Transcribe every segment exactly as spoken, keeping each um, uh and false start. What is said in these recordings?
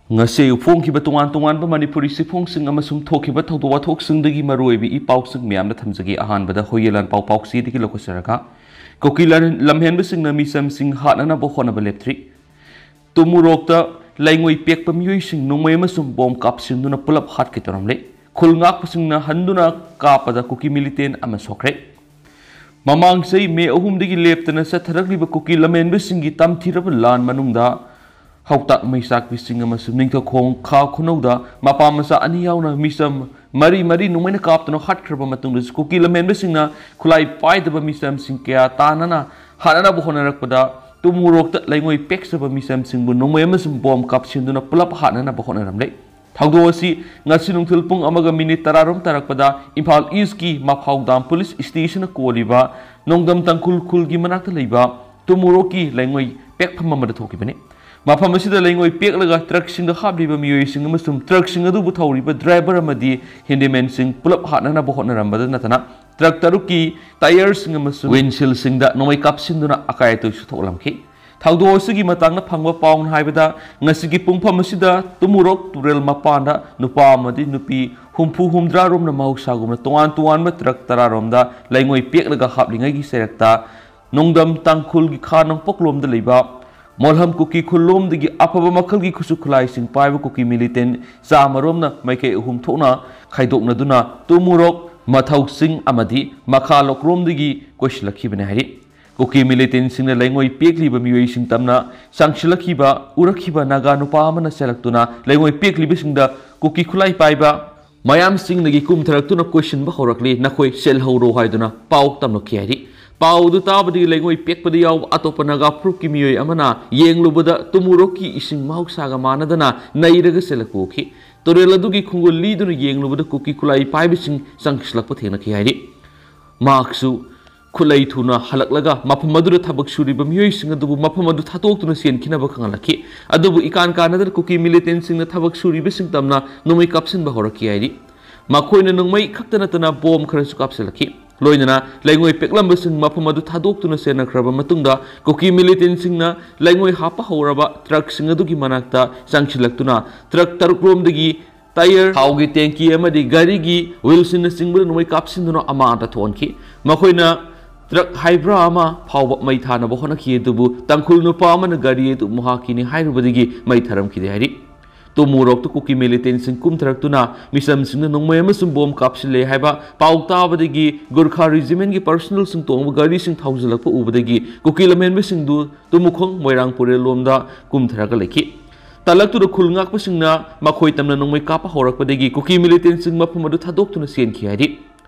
ꯉꯁꯤ ꯑꯌꯨꯛ ꯐꯣꯡꯈꯤꯕ ꯇꯣꯉꯥꯟ ꯇꯣꯉꯥꯟꯕ ꯃꯅꯤꯄꯨꯔꯤ ꯆꯦꯐꯣꯡꯁꯤꯡ ꯑꯃꯁꯨꯡ ꯊꯣꯛꯈꯤꯕ ꯊꯧꯗꯣꯛ ꯋꯥꯊꯣꯛꯁꯤꯡꯗꯒꯤ ꯃꯔꯨꯑꯣꯏꯕ ꯏ ꯄꯥꯎꯁꯤꯡ ꯃꯌꯥꯝꯗ ꯊꯝꯖꯒꯦ꯫ ꯑꯍꯥꯟꯕꯗ ꯍꯣꯌꯦ ꯂꯥꯟꯄꯥꯎ ꯄꯥꯎꯆꯦꯗꯒꯤ ꯂꯧꯈꯠꯆꯔꯒ, ꯀꯨꯀꯤ ꯂꯟ-, ꯂꯝꯍꯦꯟꯕꯁꯤꯡꯅ ꯃꯤꯆꯝꯁꯤꯡ ꯍꯥꯠꯅꯅꯕ ꯍꯣꯠꯅꯕ ꯂꯦꯞꯇ꯭ꯔꯤ꯫ ꯇꯨꯃꯨꯔꯣꯛꯇ ꯂꯩꯉꯣꯏ ꯄꯦꯛꯄ ꯃꯤꯑꯣꯏꯁꯤꯡ ꯅꯣꯡꯃꯩ ꯑꯃꯁꯨꯡ ꯕꯣꯝ ꯀꯥꯞꯁꯤꯟꯗꯨꯅ ꯄꯨꯂꯞ ꯍꯥꯠꯀꯦ ꯇꯧꯔꯝꯂꯦ꯫ ꯈꯨꯜ ꯉꯥꯛꯄꯁꯤꯡꯅ ꯍꯟꯗꯨꯅ ꯀꯥꯞꯄꯗ ꯀꯨꯀꯤ ꯃꯤꯂꯤꯇꯦꯟ ꯑꯃ ꯁꯣꯛꯈ꯭ꯔꯦ꯫ ꯃꯃꯥꯡ ꯆꯍꯤ ꯃꯦ ꯑꯍꯨꯝꯗꯒꯤ ꯂꯦꯞꯇꯅ ꯆꯠꯊꯔꯛꯂꯤꯕ ꯀꯨꯀꯤ ꯂꯝꯍꯦꯟꯕꯁꯤꯡꯒꯤ ꯇꯝꯊꯤꯔꯕ ꯂꯥꯟ ꯃꯅꯨꯡꯗ ꯍꯥꯎꯇꯥꯛ ꯃꯩ ꯆꯥꯛꯄꯤꯁꯤꯡ ꯑꯃꯁꯨꯡ ꯅꯤꯡꯊꯧꯈꯣꯡ ꯈꯥ ꯈꯨꯅꯧꯗ ꯃꯄꯥ ꯃꯆꯥ ꯑꯅꯤ ꯌꯥꯎꯅ ꯃꯤꯆꯝ ꯃꯔꯤ ꯃꯔꯤ ꯅꯣꯡꯃꯩꯅ ꯀꯥꯞꯇꯨꯅ ꯍꯥꯠꯈ꯭ꯔꯕ ꯃꯇꯨꯡꯗꯁꯨ, ꯀꯨꯀꯤ ꯂꯝꯍꯦꯟꯕꯁꯤꯡꯅ ꯈꯨꯠꯂꯥꯏ ꯄꯥꯏꯗꯕ ꯃꯤꯆꯝꯁꯤꯡ ꯀꯌꯥ ꯇꯥꯟꯅꯅ ꯍꯥꯠꯅꯅꯕ ꯍꯣꯠꯅꯔꯛꯄꯗ, ꯇꯨꯃꯨꯔꯣꯛꯇ ꯂꯩꯉꯣꯏ ꯄꯦꯛꯆꯕ ꯃꯤꯆꯝꯁꯤꯡꯕꯨ ꯅꯣꯡꯃꯩ ꯑꯃꯁꯨꯡ ꯕꯣꯝ ꯀꯥꯞꯁꯤꯟꯗꯨꯅ ꯄꯨꯂꯞ ꯍꯥꯠꯅꯅꯕ ꯍꯣꯠꯅꯔꯝꯂꯦ꯫ ꯊꯧꯗꯣꯛ ꯑꯁꯤ ꯉꯁꯤ ꯅꯨꯡꯊꯤꯜ ꯄꯨꯡ ꯑꯃꯒ ꯃꯤꯅꯤꯠ ꯇꯔꯥꯔꯣꯝ ꯇꯥꯔꯛꯄꯗ ꯏꯝꯐꯥꯜ ꯏꯁꯀꯤ ꯃꯐꯥꯎ ꯗꯥꯝ ꯄꯨꯂꯤꯁ ꯁ꯭ꯇꯦꯁꯟꯅ ꯀꯣꯜꯂꯤꯕ ꯅꯣꯡꯗꯝ ꯇꯥꯡꯈꯨꯜ ꯈꯨꯜꯒꯤ ꯃꯅꯥꯛꯇ ꯂꯩꯕ ꯇꯨꯃꯨꯔꯣꯛꯀꯤ ꯂꯩꯉꯣꯏ ꯄꯦꯛꯐꯝ ꯑꯃꯗ ꯊꯣꯛꯈꯤꯕꯅꯤ꯫ ꯃꯐꯝ ꯑꯁꯤꯗ ꯂꯩꯉꯣꯏ ꯄꯦꯛꯂꯒ ꯇ꯭ꯔꯛꯁꯤꯡꯗ ꯍꯥꯞꯂꯤꯕ ꯃꯤꯑꯣꯏꯁꯤꯡ ꯑꯃꯁꯨꯡ ꯇ꯭ꯔꯛꯁꯤꯡ ꯑꯗꯨꯕꯨ ꯊꯧꯔꯤꯕ ꯗ꯭ꯔꯥꯏꯚꯔ ꯑꯃꯗꯤ ꯍꯦꯟꯗꯤꯃꯦꯟꯁꯤꯡ ꯄꯨꯂꯞ ꯍꯥꯠꯅꯅꯕ ꯍꯣꯠꯅꯔꯝꯕꯗ ꯅꯠꯇꯅ, ꯇ꯭ꯔꯛ ꯇꯔꯨꯛꯀꯤ ꯇꯥꯌꯔꯁꯤꯡ ꯑꯃꯁꯨꯡ ꯋꯤꯟꯁꯤꯜꯁꯤꯡꯗ ꯅꯣꯡꯃꯩ ꯀꯥꯞꯁꯤꯟꯗꯨꯅ ꯑꯀꯥꯏ ꯑꯇꯣꯏꯁꯨ ꯊꯣꯛꯂꯝꯈꯤ꯫ ꯊꯧꯗꯣꯛ ꯑꯁꯤꯒꯤ ꯃꯇꯥꯡꯗ ꯐꯪꯕ ꯄꯥꯎꯅ ꯍꯥꯏꯕꯗ, ꯉꯁꯤꯒꯤ ꯄꯨꯡꯐꯝ ꯑꯁꯤꯗ ꯇꯨꯃꯨꯔꯣꯛ ꯇꯨꯔꯦꯜ ꯃꯄꯥꯟꯗ ꯅꯨꯄꯥ ꯑꯃꯗꯤ ꯅꯨꯄꯤ ꯍꯨꯝꯐꯨ ꯍꯨꯝꯗ꯭ꯔꯥ ꯔꯣꯝꯅ ꯃꯍꯧꯁꯥꯒꯨꯝꯅ ꯇꯣꯉꯥꯟ ꯇꯣꯉꯥꯟꯕ ꯇ꯭ꯔꯛ ꯇꯔꯥ ꯔꯣꯝꯗ ꯂꯩꯉꯣꯏ ꯄꯦꯛꯂꯒ ꯍꯥꯞꯂꯤꯉꯩꯒꯤ ꯆꯩꯔꯛꯇ, ꯅꯣꯡꯗꯝ ꯇꯥꯡꯈꯨꯜꯒꯤ ꯈꯥ ꯅꯣꯡꯄꯣꯛꯂꯣꯝꯗ ꯂꯩꯕ ꯃꯣꯜꯍꯝ ꯀꯨꯀꯤ ꯈꯨꯜꯂꯣꯝꯗꯒꯤ ꯑꯐꯕ ꯃꯈꯜꯒꯤ ꯈꯨꯠꯁꯨ ꯈꯨꯠꯂꯥꯏꯁꯤꯡ ꯄꯥꯏꯕ ꯀꯨꯀꯤ ꯃꯤꯂꯤꯇꯦꯟ ꯆꯥꯝꯃ ꯔꯣꯝꯅ ꯃꯥꯏꯀꯩ ꯑꯍꯨꯝ ꯊꯣꯛꯅ ꯈꯥꯏꯗꯣꯛꯅꯗꯨꯅ ꯇꯨꯃꯨꯔꯣꯛ, ꯃꯊꯧꯁꯤꯡ ꯑꯃꯗꯤ ꯃꯈꯥ ꯂꯣꯛꯔꯣꯝꯗꯒꯤ ꯀꯣꯏꯁꯤꯜꯂꯛꯈꯤꯕꯅꯤ ꯍꯥꯏꯔꯤ꯫ ꯀꯨꯀꯤ ꯃꯤꯂꯤꯇꯦꯟꯁꯤꯡꯅ ꯂꯩꯉꯣꯏ ꯄꯦꯛꯂꯤꯕ ꯃꯤꯑꯣꯏꯁꯤꯡ ꯇꯝꯅ ꯆꯪꯁꯤꯜꯂꯛꯈꯤꯕ ꯎꯔꯛꯈꯤꯕ ꯅꯥꯒꯥ ꯅꯨꯄꯥ ꯑꯃꯅ ꯆꯦꯜꯂꯛꯇꯨꯅ ꯂꯩꯉꯣꯏ ꯄꯦꯛꯂꯤꯕꯁꯤꯡꯗ ꯀꯨꯀꯤ ꯈꯨꯠꯂꯥꯏ ꯄꯥꯏꯕ ꯃꯌꯥꯝꯁꯤꯡꯗꯒꯤ ꯀꯨꯝꯊꯔꯛꯇꯨꯅ ꯀꯣꯏꯁꯤꯟꯕ ꯍꯧꯔꯛꯂꯤ, "ꯅꯈꯣꯏ ꯆꯦꯜꯍꯧꯔꯣ" ꯍꯥꯏꯗꯨꯅ ꯄꯥꯎ ꯇꯝꯂꯛꯈꯤ ꯍꯥꯏꯔꯤ꯫ ꯄꯥꯎ ꯑꯗꯨ ꯇꯥꯕꯗꯒꯤ ꯂꯩꯉꯣꯏ ꯄꯦꯛꯄꯗ ꯌꯥꯎꯕ ꯑꯇꯣꯞꯄ ꯅꯥꯒꯥ ꯐꯨꯔꯨꯞꯀꯤ ꯃꯤꯑꯣꯏ ꯑꯃꯅ ꯌꯦꯡꯂꯨꯕꯗ ꯇꯨꯃꯨꯔꯣꯛꯀꯤ ꯏꯁꯤꯡ ꯃꯍꯧꯁꯥꯒ ꯃꯥꯟꯅꯗꯅ ꯅꯩꯔꯒ ꯆꯦꯜꯂꯛꯄ ꯎꯈꯤ꯫ ꯇꯨꯔꯦꯜ ꯑꯗꯨꯒꯤ ꯈꯣꯡꯒꯨꯜ ꯂꯤꯗꯨꯅ ꯌꯦꯡꯂꯨꯕꯗ ꯀꯨꯀꯤ ꯈꯨꯠꯂꯥꯏ ꯄꯥꯏꯕꯁꯤꯡ ꯆꯪꯁꯤꯜꯂꯛꯄ ꯊꯦꯡꯅꯈꯤ ꯍꯥꯏꯔꯤ꯫ ꯃꯍꯥꯛꯁꯨ ꯈꯨꯠꯂꯩ ꯊꯨꯅ ꯍꯜꯂꯛꯂꯒ ꯃꯐꯝ ꯑꯗꯨꯗ ꯊꯕꯛ ꯁꯨꯔꯤꯕ ꯃꯤꯑꯣꯏꯁꯤꯡ ꯑꯗꯨꯕꯨ ꯃꯐꯝ ꯑꯗꯨ ꯊꯥꯗꯣꯛꯇꯨꯅ ꯆꯦꯟꯈꯤꯅꯕ ꯈꯪꯍꯜꯂꯛꯈꯤ꯫ ꯑꯗꯨꯕꯨ ꯏꯀꯥꯟ ꯀꯥꯟꯅꯗꯅ ꯀꯨꯀꯤ ꯃꯤꯂꯤꯇꯦꯟꯁꯤꯡꯅ ꯊꯕꯛ ꯁꯨꯔꯤꯕꯁꯤꯡ ꯇꯝꯅ ꯅꯣꯡꯃꯩ ꯀꯥꯞꯁꯤꯟꯕ ꯍꯧꯔꯛꯈꯤ ꯍꯥꯏꯔꯤ꯫ ꯃꯈꯣꯏꯅ ꯅꯣꯡꯃꯩ ꯈꯛꯇ ꯅꯠꯇꯅ ꯕꯣꯝ ꯈꯔꯁꯨ ꯀꯥꯞꯁꯤꯜꯂꯛꯈꯤ꯫ ꯂꯣꯏꯅꯅ ꯂꯩꯉꯣꯏ ꯄꯦꯛꯂꯝꯕꯁꯤꯡ ꯃꯐꯝ ꯑꯗꯨ ꯊꯥꯗꯣꯛꯇꯨꯅ ꯆꯦꯟꯅꯈ꯭ꯔꯕ ꯃꯇꯨꯡꯗ, ꯀꯨꯀꯤ ꯃꯤꯂꯤꯇꯦꯟꯁꯤꯡꯅ ꯂꯩꯉꯣꯏ ꯍꯥꯞꯄ ꯍꯧꯔꯕ ꯇ꯭ꯔꯛꯁꯤꯡ ꯑꯗꯨꯒꯤ ꯃꯅꯥꯛꯇ ꯆꯪꯁꯤꯜꯂꯛꯇꯨꯅ, ꯇ꯭ꯔꯛ ꯇꯔꯨꯛꯂꯣꯝꯗꯒꯤ ꯇꯥꯌꯔ, ꯊꯥꯎꯒꯤ ꯇꯦꯡꯀꯤ ꯑꯃꯗꯤ ꯒꯥꯔꯤꯒꯤ ꯋꯤꯜꯁꯤꯡꯅꯆꯤꯡꯕꯗ ꯅꯣꯡꯃꯩ ꯀꯥꯞꯁꯤꯟꯗꯨꯅ ꯑꯃꯥꯡ ꯑꯇꯥ ꯊꯣꯛꯍꯟꯈꯤ꯫ ꯃꯈꯣꯏꯅ ꯇ꯭ꯔꯛ ꯍꯥꯏꯕ꯭ꯔꯥ ꯑꯃ ꯐꯥꯎꯕ ꯃꯩ ꯊꯥꯅꯕ ꯍꯣꯠꯅꯈꯤ, ꯑꯗꯨꯕꯨ ꯇꯥꯡꯈꯨꯜ ꯅꯨꯄꯥ ꯑꯃꯅ ꯒꯥꯔꯤ ꯑꯗꯨ ꯃꯍꯥꯛꯀꯤꯅꯤ ꯍꯥꯏꯔꯨꯕꯗꯒꯤ ꯃꯩ ꯊꯥꯔꯝꯈꯤꯗꯦ ꯍꯥꯏꯔꯤ꯫ ꯇꯨꯃꯨꯔꯣꯛꯇ ꯀꯨꯀꯤ ꯃꯤꯂꯤꯇꯦꯟꯁꯤꯡ ꯀꯨꯝꯊꯔꯛꯇꯨꯅ ꯃꯤꯆꯝꯁꯤꯡꯅ ꯅꯣꯡꯃꯩ ꯑꯃꯁꯨꯡ ꯕꯣꯝ ꯀꯥꯞꯁꯤꯜꯂꯦ ꯍꯥꯏꯕ ꯄꯥꯎ ꯇꯥꯕꯗꯒꯤ ꯒꯨꯔꯈꯥ ꯔꯤꯖꯤꯃꯦꯟꯒꯤ ꯄꯔꯁꯣꯅꯦꯜꯁꯤꯡ ꯇꯣꯡꯕ ꯒꯥꯔꯤꯁꯤꯡ ꯊꯧꯖꯤꯜꯂꯛꯄ ꯎꯕꯗꯒꯤ ꯀꯨꯀꯤ ꯂꯝꯍꯦꯟꯕꯁꯤꯡꯗꯨ ꯇꯨꯃꯨꯈꯣꯡ ꯃꯣꯏꯔꯥꯡ ꯄꯨꯔꯦꯜ ꯂꯣꯝꯗ ꯀꯨꯝꯊꯔꯒ ꯂꯩꯈꯤ꯫ ꯇꯥꯂꯛꯇꯨꯗ ꯈꯨꯜ ꯉꯥꯛꯄꯁꯤꯡꯅ ꯃꯈꯣꯏ ꯇꯝꯅ ꯅꯣꯡꯃꯩ ꯀꯥꯞꯄ ꯍꯧꯔꯛꯄꯗꯒꯤ ꯀꯨꯀꯤ ꯃꯤꯂꯤꯇꯦꯟꯁꯤꯡ ꯃꯐꯝ ꯑꯗꯨ ꯊꯥꯗꯣꯛꯇꯨꯅ ꯆꯦꯟꯈꯤ ꯍꯥꯏꯔꯤ꯫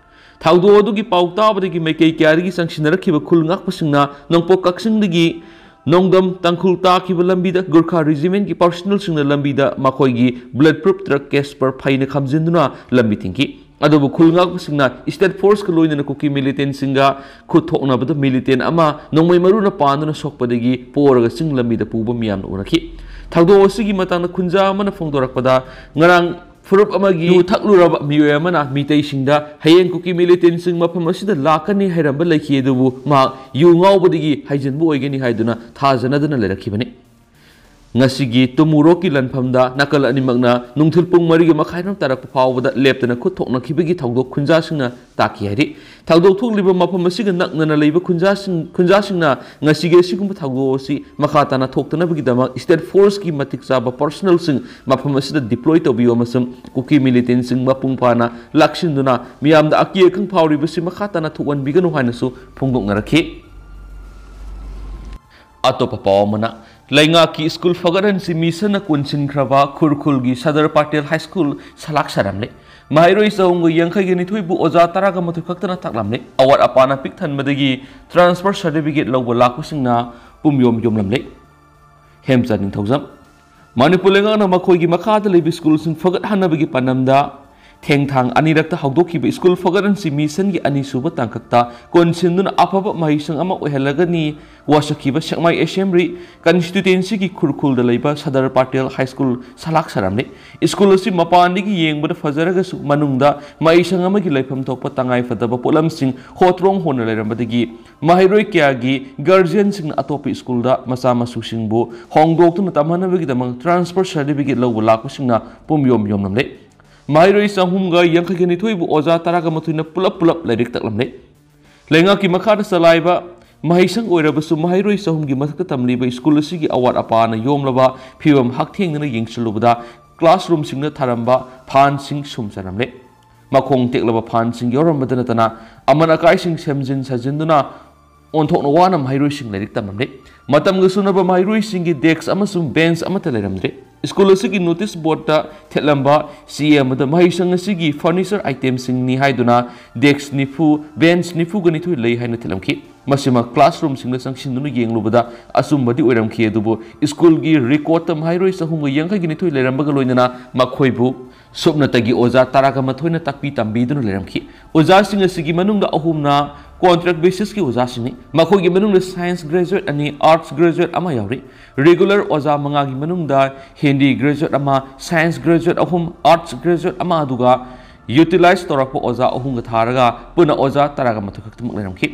ꯊꯧꯗꯣꯛ ꯑꯗꯨꯒꯤ ꯄꯥꯎ ꯇꯥꯕꯗꯒꯤ ꯃꯥꯏꯀꯩ ꯀꯌꯥꯗꯒꯤ ꯆꯪꯁꯤꯟꯅꯔꯛꯈꯤꯕ ꯈꯨꯜ ꯉꯥꯛꯄꯁꯤꯡꯅ ꯅꯣꯡꯄꯣꯛ ꯀꯛꯆꯤꯡꯗꯒꯤ ꯅꯣꯡꯗꯝ ꯇꯥꯡꯈꯨꯜ ꯇꯥꯈꯤꯕ ꯂꯝꯕꯤꯗ ꯒꯨꯔꯈꯥ ꯔꯤꯖꯤꯃꯦꯟꯒꯤ ꯄꯔꯁꯣꯅꯦꯜꯁꯤꯡꯅ ꯂꯝꯕꯤꯗ ꯃꯈꯣꯏꯒꯤ ꯕ꯭ꯂꯦꯠ ꯄ꯭ꯔꯨꯐ ꯇ꯭ꯔꯛ ꯀꯦꯁꯄꯔ ꯐꯩꯅ ꯈꯝꯖꯤꯟꯗꯨꯅ ꯂꯝꯕꯤ ꯊꯤꯡꯈꯤ꯫ ꯑꯗꯨꯕꯨ ꯈꯨꯜ ꯉꯥꯛꯄꯁꯤꯡꯅ ꯁ꯭ꯇꯦꯠ ꯐꯣꯔꯁꯀ ꯂꯣꯏꯅꯅ ꯀꯨꯀꯤ ꯃꯤꯂꯤꯇꯦꯟꯁꯤꯡꯒ ꯈꯨꯠ ꯊꯣꯛꯅꯕꯗ ꯃꯤꯂꯤꯇꯦꯟ ꯑꯃ ꯅꯣꯡꯃꯩ ꯃꯔꯨꯅ ꯄꯥꯟꯗꯨꯅ ꯁꯣꯛꯄꯗꯒꯤ ꯄꯣꯔꯒ ꯆꯤꯡ ꯂꯝꯕꯤꯗ ꯄꯨꯕ ꯃꯤꯌꯥꯝꯅ ꯎꯅꯈꯤ꯫ ꯊꯧꯗꯣꯛ ꯑꯁꯤꯒꯤ ꯃꯇꯥꯡꯗ ꯈꯨꯟꯖꯥ ꯑꯃꯅ ꯐꯣꯡꯗꯣꯔꯛꯄꯗ, ꯉꯔꯥꯡ ꯐꯨꯔꯨꯞ ꯑꯃꯒꯤ ꯌꯨ ꯊꯛꯂꯨꯔꯕ ꯃꯤꯑꯣꯏ ꯑꯃꯅ ꯃꯤꯇꯩꯁꯤꯡꯗ ꯍꯌꯦꯡ ꯀꯨꯀꯤ ꯃꯤꯂꯤꯇꯦꯟꯁꯤꯡ ꯃꯐꯝ ꯑꯁꯤꯗ ꯂꯥꯛꯀꯅꯤ ꯍꯥꯏꯔꯝꯕ ꯂꯩꯈꯤ, ꯑꯗꯨꯕꯨ ꯃꯍꯥꯛ ꯌꯨ ꯉꯥꯎꯕꯗꯒꯤ ꯍꯩꯖꯤꯟꯕ ꯑꯣꯏꯒꯅꯤ ꯍꯥꯏꯗꯨꯅ ꯊꯥꯖꯅꯗꯨꯅ ꯂꯩꯔꯛꯈꯤꯕꯅꯤ꯫ ꯉꯁꯤꯒꯤ ꯇꯨꯃꯨꯔꯣꯛꯀꯤ ꯂꯥꯟꯐꯝꯗ ꯅꯥꯀꯜ ꯑꯅꯤꯃꯛꯅ ꯅꯨꯡꯊꯤꯜ ꯄꯨꯡ ꯃꯔꯤꯒ ꯃꯈꯥꯏꯔꯣꯝ ꯇꯥꯔꯛꯄ ꯐꯥꯎꯕꯗ ꯂꯦꯞꯇꯅ ꯈꯨꯠ ꯊꯣꯛꯅꯈꯤꯕꯒꯤ ꯊꯧꯗꯣꯛ ꯈꯨꯟꯖꯥꯁꯤꯡꯅ ꯇꯥꯛꯈꯤ ꯍꯥꯏꯔꯤ꯫ ꯊꯧꯗꯣꯛ ꯊꯣꯛꯂꯤꯕ ꯃꯐꯝ ꯑꯁꯤꯒ ꯅꯛꯅꯅ ꯂꯩꯕ ꯈꯨꯟꯖꯥꯁꯤꯡ, ꯈꯨꯟꯖꯥꯁꯤꯡꯅ ꯉꯁꯤꯒꯤ ꯑꯁꯤꯒꯨꯝꯕ ꯊꯧꯗꯣꯛ ꯑꯁꯤ ꯃꯈꯥ ꯇꯥꯅ ꯊꯣꯛꯇꯅꯕꯒꯤꯗꯃꯛ ꯁ꯭ꯇꯦꯠ ꯐꯣꯔꯁꯀꯤ ꯃꯇꯤꯛ ꯆꯥꯕ ꯄꯔꯁꯣꯅꯦꯜꯁꯤꯡ ꯃꯐꯝ ꯑꯁꯤꯗ ꯗꯤꯄ꯭ꯂꯣꯏ ꯇꯧꯕꯤꯌꯨ ꯑꯃꯁꯨꯡ ꯀꯨꯀꯤ ꯃꯤꯂꯤꯇꯦꯟꯁꯤꯡ ꯃꯄꯨꯡ ꯐꯥꯅ ꯂꯥꯛꯁꯤꯟꯗꯨꯅ ꯃꯤꯌꯥꯝꯗ ꯑꯀꯤ ꯑꯈꯪ ꯐꯥꯎꯔꯤꯕꯁꯤ ꯃꯈꯥ ꯇꯥꯅ ꯊꯣꯛꯍꯟꯕꯤꯒꯅꯨ ꯍꯥꯏꯅꯁꯨ ꯐꯣꯡꯗꯣꯛꯅꯔꯛꯈꯤ꯫ ꯑꯇꯣꯞꯄ ꯄꯥꯎ ꯑꯃꯅ, ꯂꯩꯉꯥꯛꯀꯤ school ꯐꯒꯠꯍꯟꯁꯤ ꯃꯤꯁꯟꯅ ꯀꯣꯟꯁꯤꯟꯈ꯭ꯔꯕ ꯈꯨꯔꯈꯨꯜꯒꯤ Sadar Patel high school ꯁꯂꯥꯛ ꯁꯥꯔꯝꯂꯦ꯫ ꯃꯍꯩꯔꯣꯏ ꯆꯍꯨꯝꯒ ꯌꯥꯡꯈꯩꯒ ꯅꯤꯊꯣꯏꯕꯨ ꯑꯣꯖꯥ ꯇꯔꯥꯒ ꯃꯥꯊꯣꯏ ꯈꯛꯇꯅ ꯇꯥꯛꯂꯝꯂꯦ꯫ ꯑꯋꯥꯠ ꯑꯄꯥꯅ ꯄꯤꯛ ꯊꯟꯕꯗꯒꯤ ꯇ꯭ꯔꯥꯟꯁꯐꯔ ꯁꯥꯔꯇꯤꯐꯤꯀꯦꯠ ꯂꯧꯕ ꯂꯥꯛꯄꯁꯤꯡꯅ ꯄꯨꯝꯌꯣꯝ ꯌꯣꯝꯂꯝꯂꯦ꯫ ꯍꯦꯝꯆꯥꯟ ꯅꯤꯡꯊꯧꯖꯝ꯫ ꯃꯅꯤꯄꯨꯔ ꯂꯩꯉꯥꯛꯅ ꯃꯈꯣꯏꯒꯤ ꯃꯈꯥꯗ ꯂꯩꯕ ꯁ꯭ꯀꯨꯜꯁꯤꯡ ꯐꯒꯠꯍꯟꯅꯕꯒꯤ ꯄꯥꯟꯗꯝꯗ ꯊꯦꯡꯊꯥꯡ ꯑꯅꯤꯔꯛꯇ ꯍꯧꯗꯣꯛꯈꯤꯕ ꯁ꯭ꯀꯨꯜ ꯐꯒꯠꯍꯟꯁꯤ ꯃꯤꯁꯟꯒꯤ ꯑꯅꯤꯁꯨꯕ ꯇꯥꯡꯀꯛꯇ ꯀꯣꯟꯁꯤꯟꯗꯨꯅ ꯑꯐꯕ ꯃꯍꯩꯁꯪ ꯑꯃ ꯑꯣꯏꯍꯜꯂꯒꯅꯤ ꯋꯥꯁꯛꯈꯤꯕ ꯁꯦꯛꯃꯥꯏ ꯑꯦꯁꯦꯝꯕ꯭ꯂꯤ ꯀꯟꯁꯇꯤꯇ꯭ꯌꯨꯌꯦꯟꯁꯤꯒꯤ ꯈꯨꯔꯈꯨꯜꯗ ꯂꯩꯕ ꯁꯗꯔ ꯄꯥꯇꯦꯜ ꯍꯥꯏ ꯁ꯭ꯀꯨꯜ ꯁꯂꯥꯛ ꯁꯥꯔꯝꯂꯤ꯫ ꯁ꯭ꯀꯨꯜ ꯑꯁꯤ ꯃꯄꯥꯟꯗꯒꯤ ꯌꯦꯡꯕꯗ ꯐꯖꯔꯒꯁꯨ ꯃꯅꯨꯡꯗ ꯃꯍꯩꯁꯪ ꯑꯃꯒꯤ ꯂꯩꯐꯝ ꯊꯣꯛꯄ ꯇꯉꯥꯏ ꯐꯗꯕ ꯄꯣꯠꯂꯝꯁꯤꯡ ꯍꯣꯠꯇ꯭ꯔꯣꯡ ꯍꯣꯟꯅ ꯂꯩꯔꯝꯕꯗꯒꯤ ꯃꯍꯩꯔꯣꯏ ꯀꯌꯥꯒꯤ ꯒꯥꯔꯖꯤꯌꯟꯁꯤꯡꯅ ꯑꯇꯣꯞꯄ ꯁ꯭ꯀꯨꯜꯗ ꯃꯆꯥ ꯃꯁꯨꯁꯤꯡꯕꯨ ꯍꯣꯡꯗꯣꯛꯇꯨꯅ ꯇꯝꯍꯟꯅꯕꯒꯤꯗꯃꯛ ꯇ꯭ꯔꯥꯟꯁꯐꯔ ꯁꯥꯔꯇꯤꯐꯤꯀꯦꯠ ꯂꯧꯕ ꯂꯥꯛꯄꯁꯤꯡꯅ ꯄꯨꯝꯌꯣꯝ ꯌꯣꯝꯂꯝꯂꯦ꯫ ꯃꯍꯩꯔꯣꯏ ꯆꯍꯨꯝꯒ ꯌꯥꯡꯈꯩꯒ ꯅꯤꯊꯣꯏꯕꯨ ꯑꯣꯖꯥ ꯇꯔꯥꯒ ꯃꯥꯊꯣꯏꯅ ꯄꯨꯂꯞ ꯄꯨꯂꯞ ꯂꯥꯏꯔꯤꯛ ꯇꯥꯛꯂꯝꯂꯦ꯫ ꯂꯩꯉꯥꯛꯀꯤ ꯃꯈꯥꯗ ꯆꯂꯥꯏꯕ ꯃꯍꯩꯁꯪ ꯑꯣꯏꯔꯕꯁꯨ ꯃꯍꯩꯔꯣꯏ ꯆꯍꯨꯝꯒꯤ ꯃꯊꯛꯇ ꯇꯝꯂꯤꯕ ꯁ꯭ꯀꯨꯜ ꯑꯁꯤꯒꯤ ꯑꯋꯥꯠ ꯑꯄꯥꯅ ꯌꯣꯝꯂꯕ ꯐꯤꯕꯝ ꯍꯛꯊꯦꯡꯅꯅ ꯌꯦꯡꯁꯤꯜꯂꯨꯕꯗ ꯀ꯭ꯂꯥꯁꯔꯨꯝꯁꯤꯡꯗ ꯊꯥꯔꯝꯕ ꯐꯥꯟꯁꯤꯡ ꯁꯨꯝ ꯆꯟꯅꯝꯂꯦ꯫ ꯃꯈꯣꯡ ꯇꯦꯛꯂꯕ ꯐꯥꯟꯁꯤꯡ ꯌꯥꯎꯔꯝꯕꯗ ꯅꯠꯇꯅ ꯑꯃꯟ ꯑꯀꯥꯏꯁꯤꯡ ꯁꯦꯝꯖꯤꯟ ꯁꯥꯖꯤꯟꯗꯨꯅ ꯑꯣꯟꯊꯣꯛꯅ ꯋꯥꯅ ꯃꯍꯩꯔꯣꯏꯁꯤꯡ ꯂꯥꯏꯔꯤꯛ ꯇꯝꯂꯝꯂꯦ꯫ ꯃꯇꯝꯒ ꯆꯨꯅꯕ ꯃꯍꯩꯔꯣꯏꯁꯤꯡꯒꯤ ꯗꯦꯁ꯭ꯛ ꯑꯃꯁꯨꯡ ꯕꯦꯟꯆ ꯑꯃꯠꯇ ꯂꯩꯔꯝꯗ꯭ꯔꯦ꯫ ꯁ꯭ꯀꯨꯜ ꯑꯁꯤꯒꯤ ꯅꯣꯇꯤꯁ ꯕꯣꯔꯗꯇ ꯊꯦꯠꯂꯝꯕ ꯆꯦ ꯑꯃꯗ ꯃꯍꯩꯁꯪ ꯑꯁꯤꯒꯤ ꯐꯔꯅꯤꯆꯔ ꯑꯥꯏꯇꯦꯝꯁꯤꯡꯅꯤ ꯍꯥꯏꯗꯨꯅ ꯗꯦꯁ꯭ꯛ ꯅꯤꯐꯨ, ꯕꯦꯟꯆ ꯅꯤꯐꯨꯒ ꯅꯤꯊꯣꯏ ꯂꯩ ꯍꯥꯏꯅ ꯊꯦꯠꯂꯝꯈꯤ꯫ ꯃꯁꯤꯃꯛ ꯀ꯭ꯂꯥꯁꯔꯨꯝꯁꯤꯡꯗ ꯆꯪꯁꯤꯟꯗꯨꯅ ꯌꯦꯡꯂꯨꯕꯗ ꯑꯆꯨꯝꯕꯗꯤ ꯑꯣꯏꯔꯝꯈꯤ, ꯑꯗꯨꯕꯨ ꯁ꯭ꯀꯨꯜꯒꯤ ꯔꯦꯀꯣꯔꯗꯇ ꯃꯍꯩꯔꯣꯏ ꯆꯍꯨꯝꯒ ꯌꯥꯡꯈꯩꯒ ꯅꯤꯊꯣꯏ ꯂꯩꯔꯝꯕꯒ ꯂꯣꯏꯅꯅ ꯃꯈꯣꯏꯕꯨ ꯁꯨꯞꯅꯇꯒꯤ ꯑꯣꯖꯥ ꯇꯔꯥꯒ ꯃꯥꯊꯣꯏꯅ ꯇꯥꯛꯄꯤ ꯇꯝꯕꯤꯗꯨꯅ ꯂꯩꯔꯝꯈꯤ꯫ ꯑꯣꯖꯥꯁꯤꯡ ꯑꯁꯤꯒꯤ ꯃꯅꯨꯡꯗ ꯑꯍꯨꯝꯅ ꯀꯣꯟꯇ꯭ꯔꯦꯛ ꯕꯦꯁꯤꯁꯀꯤ ꯑꯣꯖꯥꯁꯤꯡꯅꯤ꯫ ꯃꯈꯣꯏꯒꯤ ꯃꯅꯨꯡꯗ ꯁꯥꯏꯟꯁ ꯒ꯭ꯔꯦꯖꯨꯑꯦꯠ ꯑꯅꯤ, ꯑꯥꯔꯠꯁ ꯒ꯭ꯔꯦꯖꯨꯑꯦꯠ ꯑꯃ ꯌꯥꯎꯔꯤ꯫ ꯔꯤꯒꯨꯂꯔ ꯑꯣꯖꯥ ꯃꯉꯥꯒꯤ ꯃꯅꯨꯡꯗ ꯍꯤꯟꯗꯤ ꯒ꯭ꯔꯦꯖꯨꯑꯦꯠ ꯑꯃ, ꯁꯥꯏꯟꯁ ꯒ꯭ꯔꯦꯖꯨꯑꯦꯠ ꯑꯍꯨꯝ, ꯑꯥꯔꯠꯁ ꯒ꯭ꯔꯦꯖꯨꯑꯦꯠ ꯑꯃ, ꯑꯗꯨꯒ ꯌꯨꯇꯤꯂꯥꯏꯖ ꯇꯧꯔꯛꯄ ꯑꯣꯖꯥ ꯑꯍꯨꯝꯒ ꯊꯥꯔꯒ ꯄꯨꯟꯅ ꯑꯣꯖꯥ ꯇꯔꯥꯒ ꯃꯥꯊꯣꯏ ꯈꯛꯇꯃꯛ ꯂꯩꯔꯝꯈꯤ꯫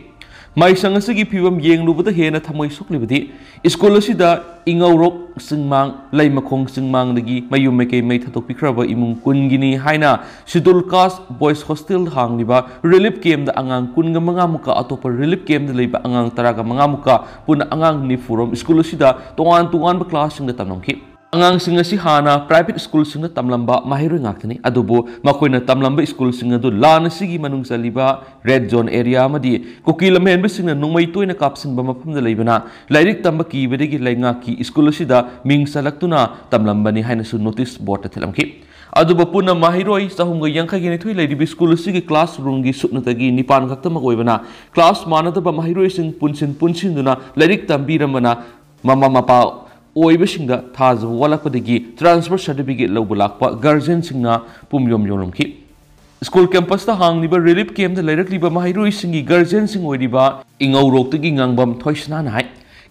ꯃꯍꯩꯁꯪ ꯑꯁꯤꯒꯤ ꯐꯤꯕꯝ ꯌꯦꯡꯂꯨꯕꯗ ꯍꯦꯟꯅ ꯊꯃꯣꯏ ꯁꯣꯛꯂꯤꯕꯗꯤ ꯁ꯭ꯀꯨꯜ ꯑꯁꯤꯗ ꯏꯉꯧꯔꯣꯛ ꯆꯤꯡꯃꯥꯡ, ꯂꯩꯃꯈꯣꯡ ꯆꯤꯡꯃꯥꯡꯗꯒꯤ ꯃꯌꯨꯝ ꯃꯩꯀꯩ ꯃꯩ ꯊꯥꯗꯣꯛꯄꯤꯈ꯭ꯔꯕ ꯏꯃꯨꯡ ꯀꯨꯟꯒꯤꯅꯤ ꯍꯥꯏꯅ ꯁꯤꯗꯨꯜ ꯀꯥꯁ ꯕꯣꯏꯁ ꯍꯣꯁꯇꯦꯜ ꯍꯥꯡꯂꯤꯕ ꯔꯤꯂꯤꯐ ꯀꯦꯝꯗ ꯑꯉꯥꯡ ꯀꯨꯟꯒ ꯃꯉꯥ ꯃꯨꯛꯀ, ꯑꯇꯣꯞꯄ ꯔꯤꯂꯤꯐ ꯀꯦꯝꯗ ꯂꯩꯕ ꯑꯉꯥꯡ ꯇꯔꯥꯒ ꯃꯉꯥ ꯃꯨꯛꯀ, ꯄꯨꯟꯅ ꯑꯉꯥꯡ ꯅꯤꯐꯨꯔꯣꯝ ꯁ꯭ꯀꯨꯜ ꯑꯁꯤꯗ ꯇꯣꯉꯥꯟ ꯇꯣꯉꯥꯟꯕ ꯀ꯭ꯂꯥꯁꯁꯤꯡꯗ ꯇꯝꯂꯝꯈꯤ꯫ ꯑꯉꯥꯡꯁꯤꯡ ꯑꯁꯤ ꯍꯥꯟꯅ ꯄ꯭ꯔꯥꯏꯚꯦꯠ ꯁ꯭ꯀꯨꯜꯁꯤꯡꯗ ꯇꯝꯂꯝꯕ ꯃꯍꯩꯔꯣꯏ ꯉꯥꯛꯇꯅꯤ, ꯑꯗꯨꯕꯨ ꯃꯈꯣꯏꯅ ꯇꯝꯂꯝꯕ ꯁ꯭ꯀꯨꯜꯁꯤꯡ ꯑꯗꯨ ꯂꯥꯟ ꯑꯁꯤꯒꯤ ꯃꯅꯨꯡ ꯆꯜꯂꯤꯕ ꯔꯦꯗ ꯖꯣꯟ ꯑꯦꯔꯤꯌꯥ ꯑꯃꯗꯤ ꯀꯨꯀꯤ ꯂꯝꯍꯦꯟꯕꯁꯤꯡꯅ ꯅꯣꯡꯃꯩ ꯇꯣꯏꯅ ꯀꯥꯞꯁꯤꯟꯕ ꯃꯐꯝꯗ ꯂꯩꯕꯅ, ꯂꯥꯏꯔꯤꯛ ꯇꯝꯕ ꯀꯤꯕꯗꯒꯤ ꯂꯩꯉꯥꯛꯀꯤ ꯁ꯭ꯀꯨꯜ ꯑꯁꯤꯗ ꯃꯤꯡ ꯆꯜꯂꯛꯇꯨꯅ ꯇꯝꯂꯝꯕꯅꯤ ꯍꯥꯏꯅꯁꯨ ꯅꯣꯇꯤꯁ ꯕꯣꯔꯗꯇ ꯊꯦꯠꯂꯝꯈꯤ꯫ ꯑꯗꯨꯕꯨ ꯄꯨꯟꯅ ꯃꯍꯩꯔꯣꯏ ꯆꯍꯨꯝꯒ ꯌꯥꯡꯈꯩꯒ ꯅꯤꯊꯣꯏ ꯂꯩꯔꯤꯕ ꯁ꯭ꯀꯨꯜ ꯑꯁꯤꯒꯤ ꯀ꯭ꯂꯥꯁ ꯔꯨꯝꯒꯤ ꯁꯨꯞꯅꯇꯒꯤ ꯅꯤꯄꯥꯟ ꯈꯛꯇꯃꯛ ꯑꯣꯏꯕꯅ, ꯀ꯭ꯂꯥꯁ ꯃꯥꯟꯅꯗꯕ ꯃꯍꯩꯔꯣꯏꯁꯤꯡ ꯄꯨꯟꯁꯤꯟ ꯄꯨꯟꯁꯤꯟꯗꯨꯅ ꯂꯥꯏꯔꯤꯛ ꯇꯝꯕꯤꯔꯝꯕꯅ, ꯃꯃꯥ ꯃꯄꯥ ꯑꯣꯏꯕꯁꯤꯡꯗ ꯊꯥꯖꯕ ꯋꯥꯠꯂꯛꯄꯗꯒꯤ transfer certificate ꯂꯧꯕ ꯂꯥꯛꯄ guardianꯁꯤꯡꯅ ꯄꯨꯝꯌꯣꯝ ꯌꯣꯝꯂꯝꯈꯤ꯫ ꯁ꯭ꯀꯨꯜ campusꯇ ꯍꯥꯡꯂꯤꯕ relief campꯇ ꯂꯩꯔꯛꯂꯤꯕ ꯃꯍꯩꯔꯣꯏꯁꯤꯡꯒꯤ guardianꯁꯤꯡ ꯑꯣꯏꯔꯤꯕ ꯏꯉꯧꯔꯣꯛꯇꯒꯤ ꯉꯥꯡꯕꯝ ꯊꯣꯏꯁꯅꯥꯅ ꯍꯥꯏ,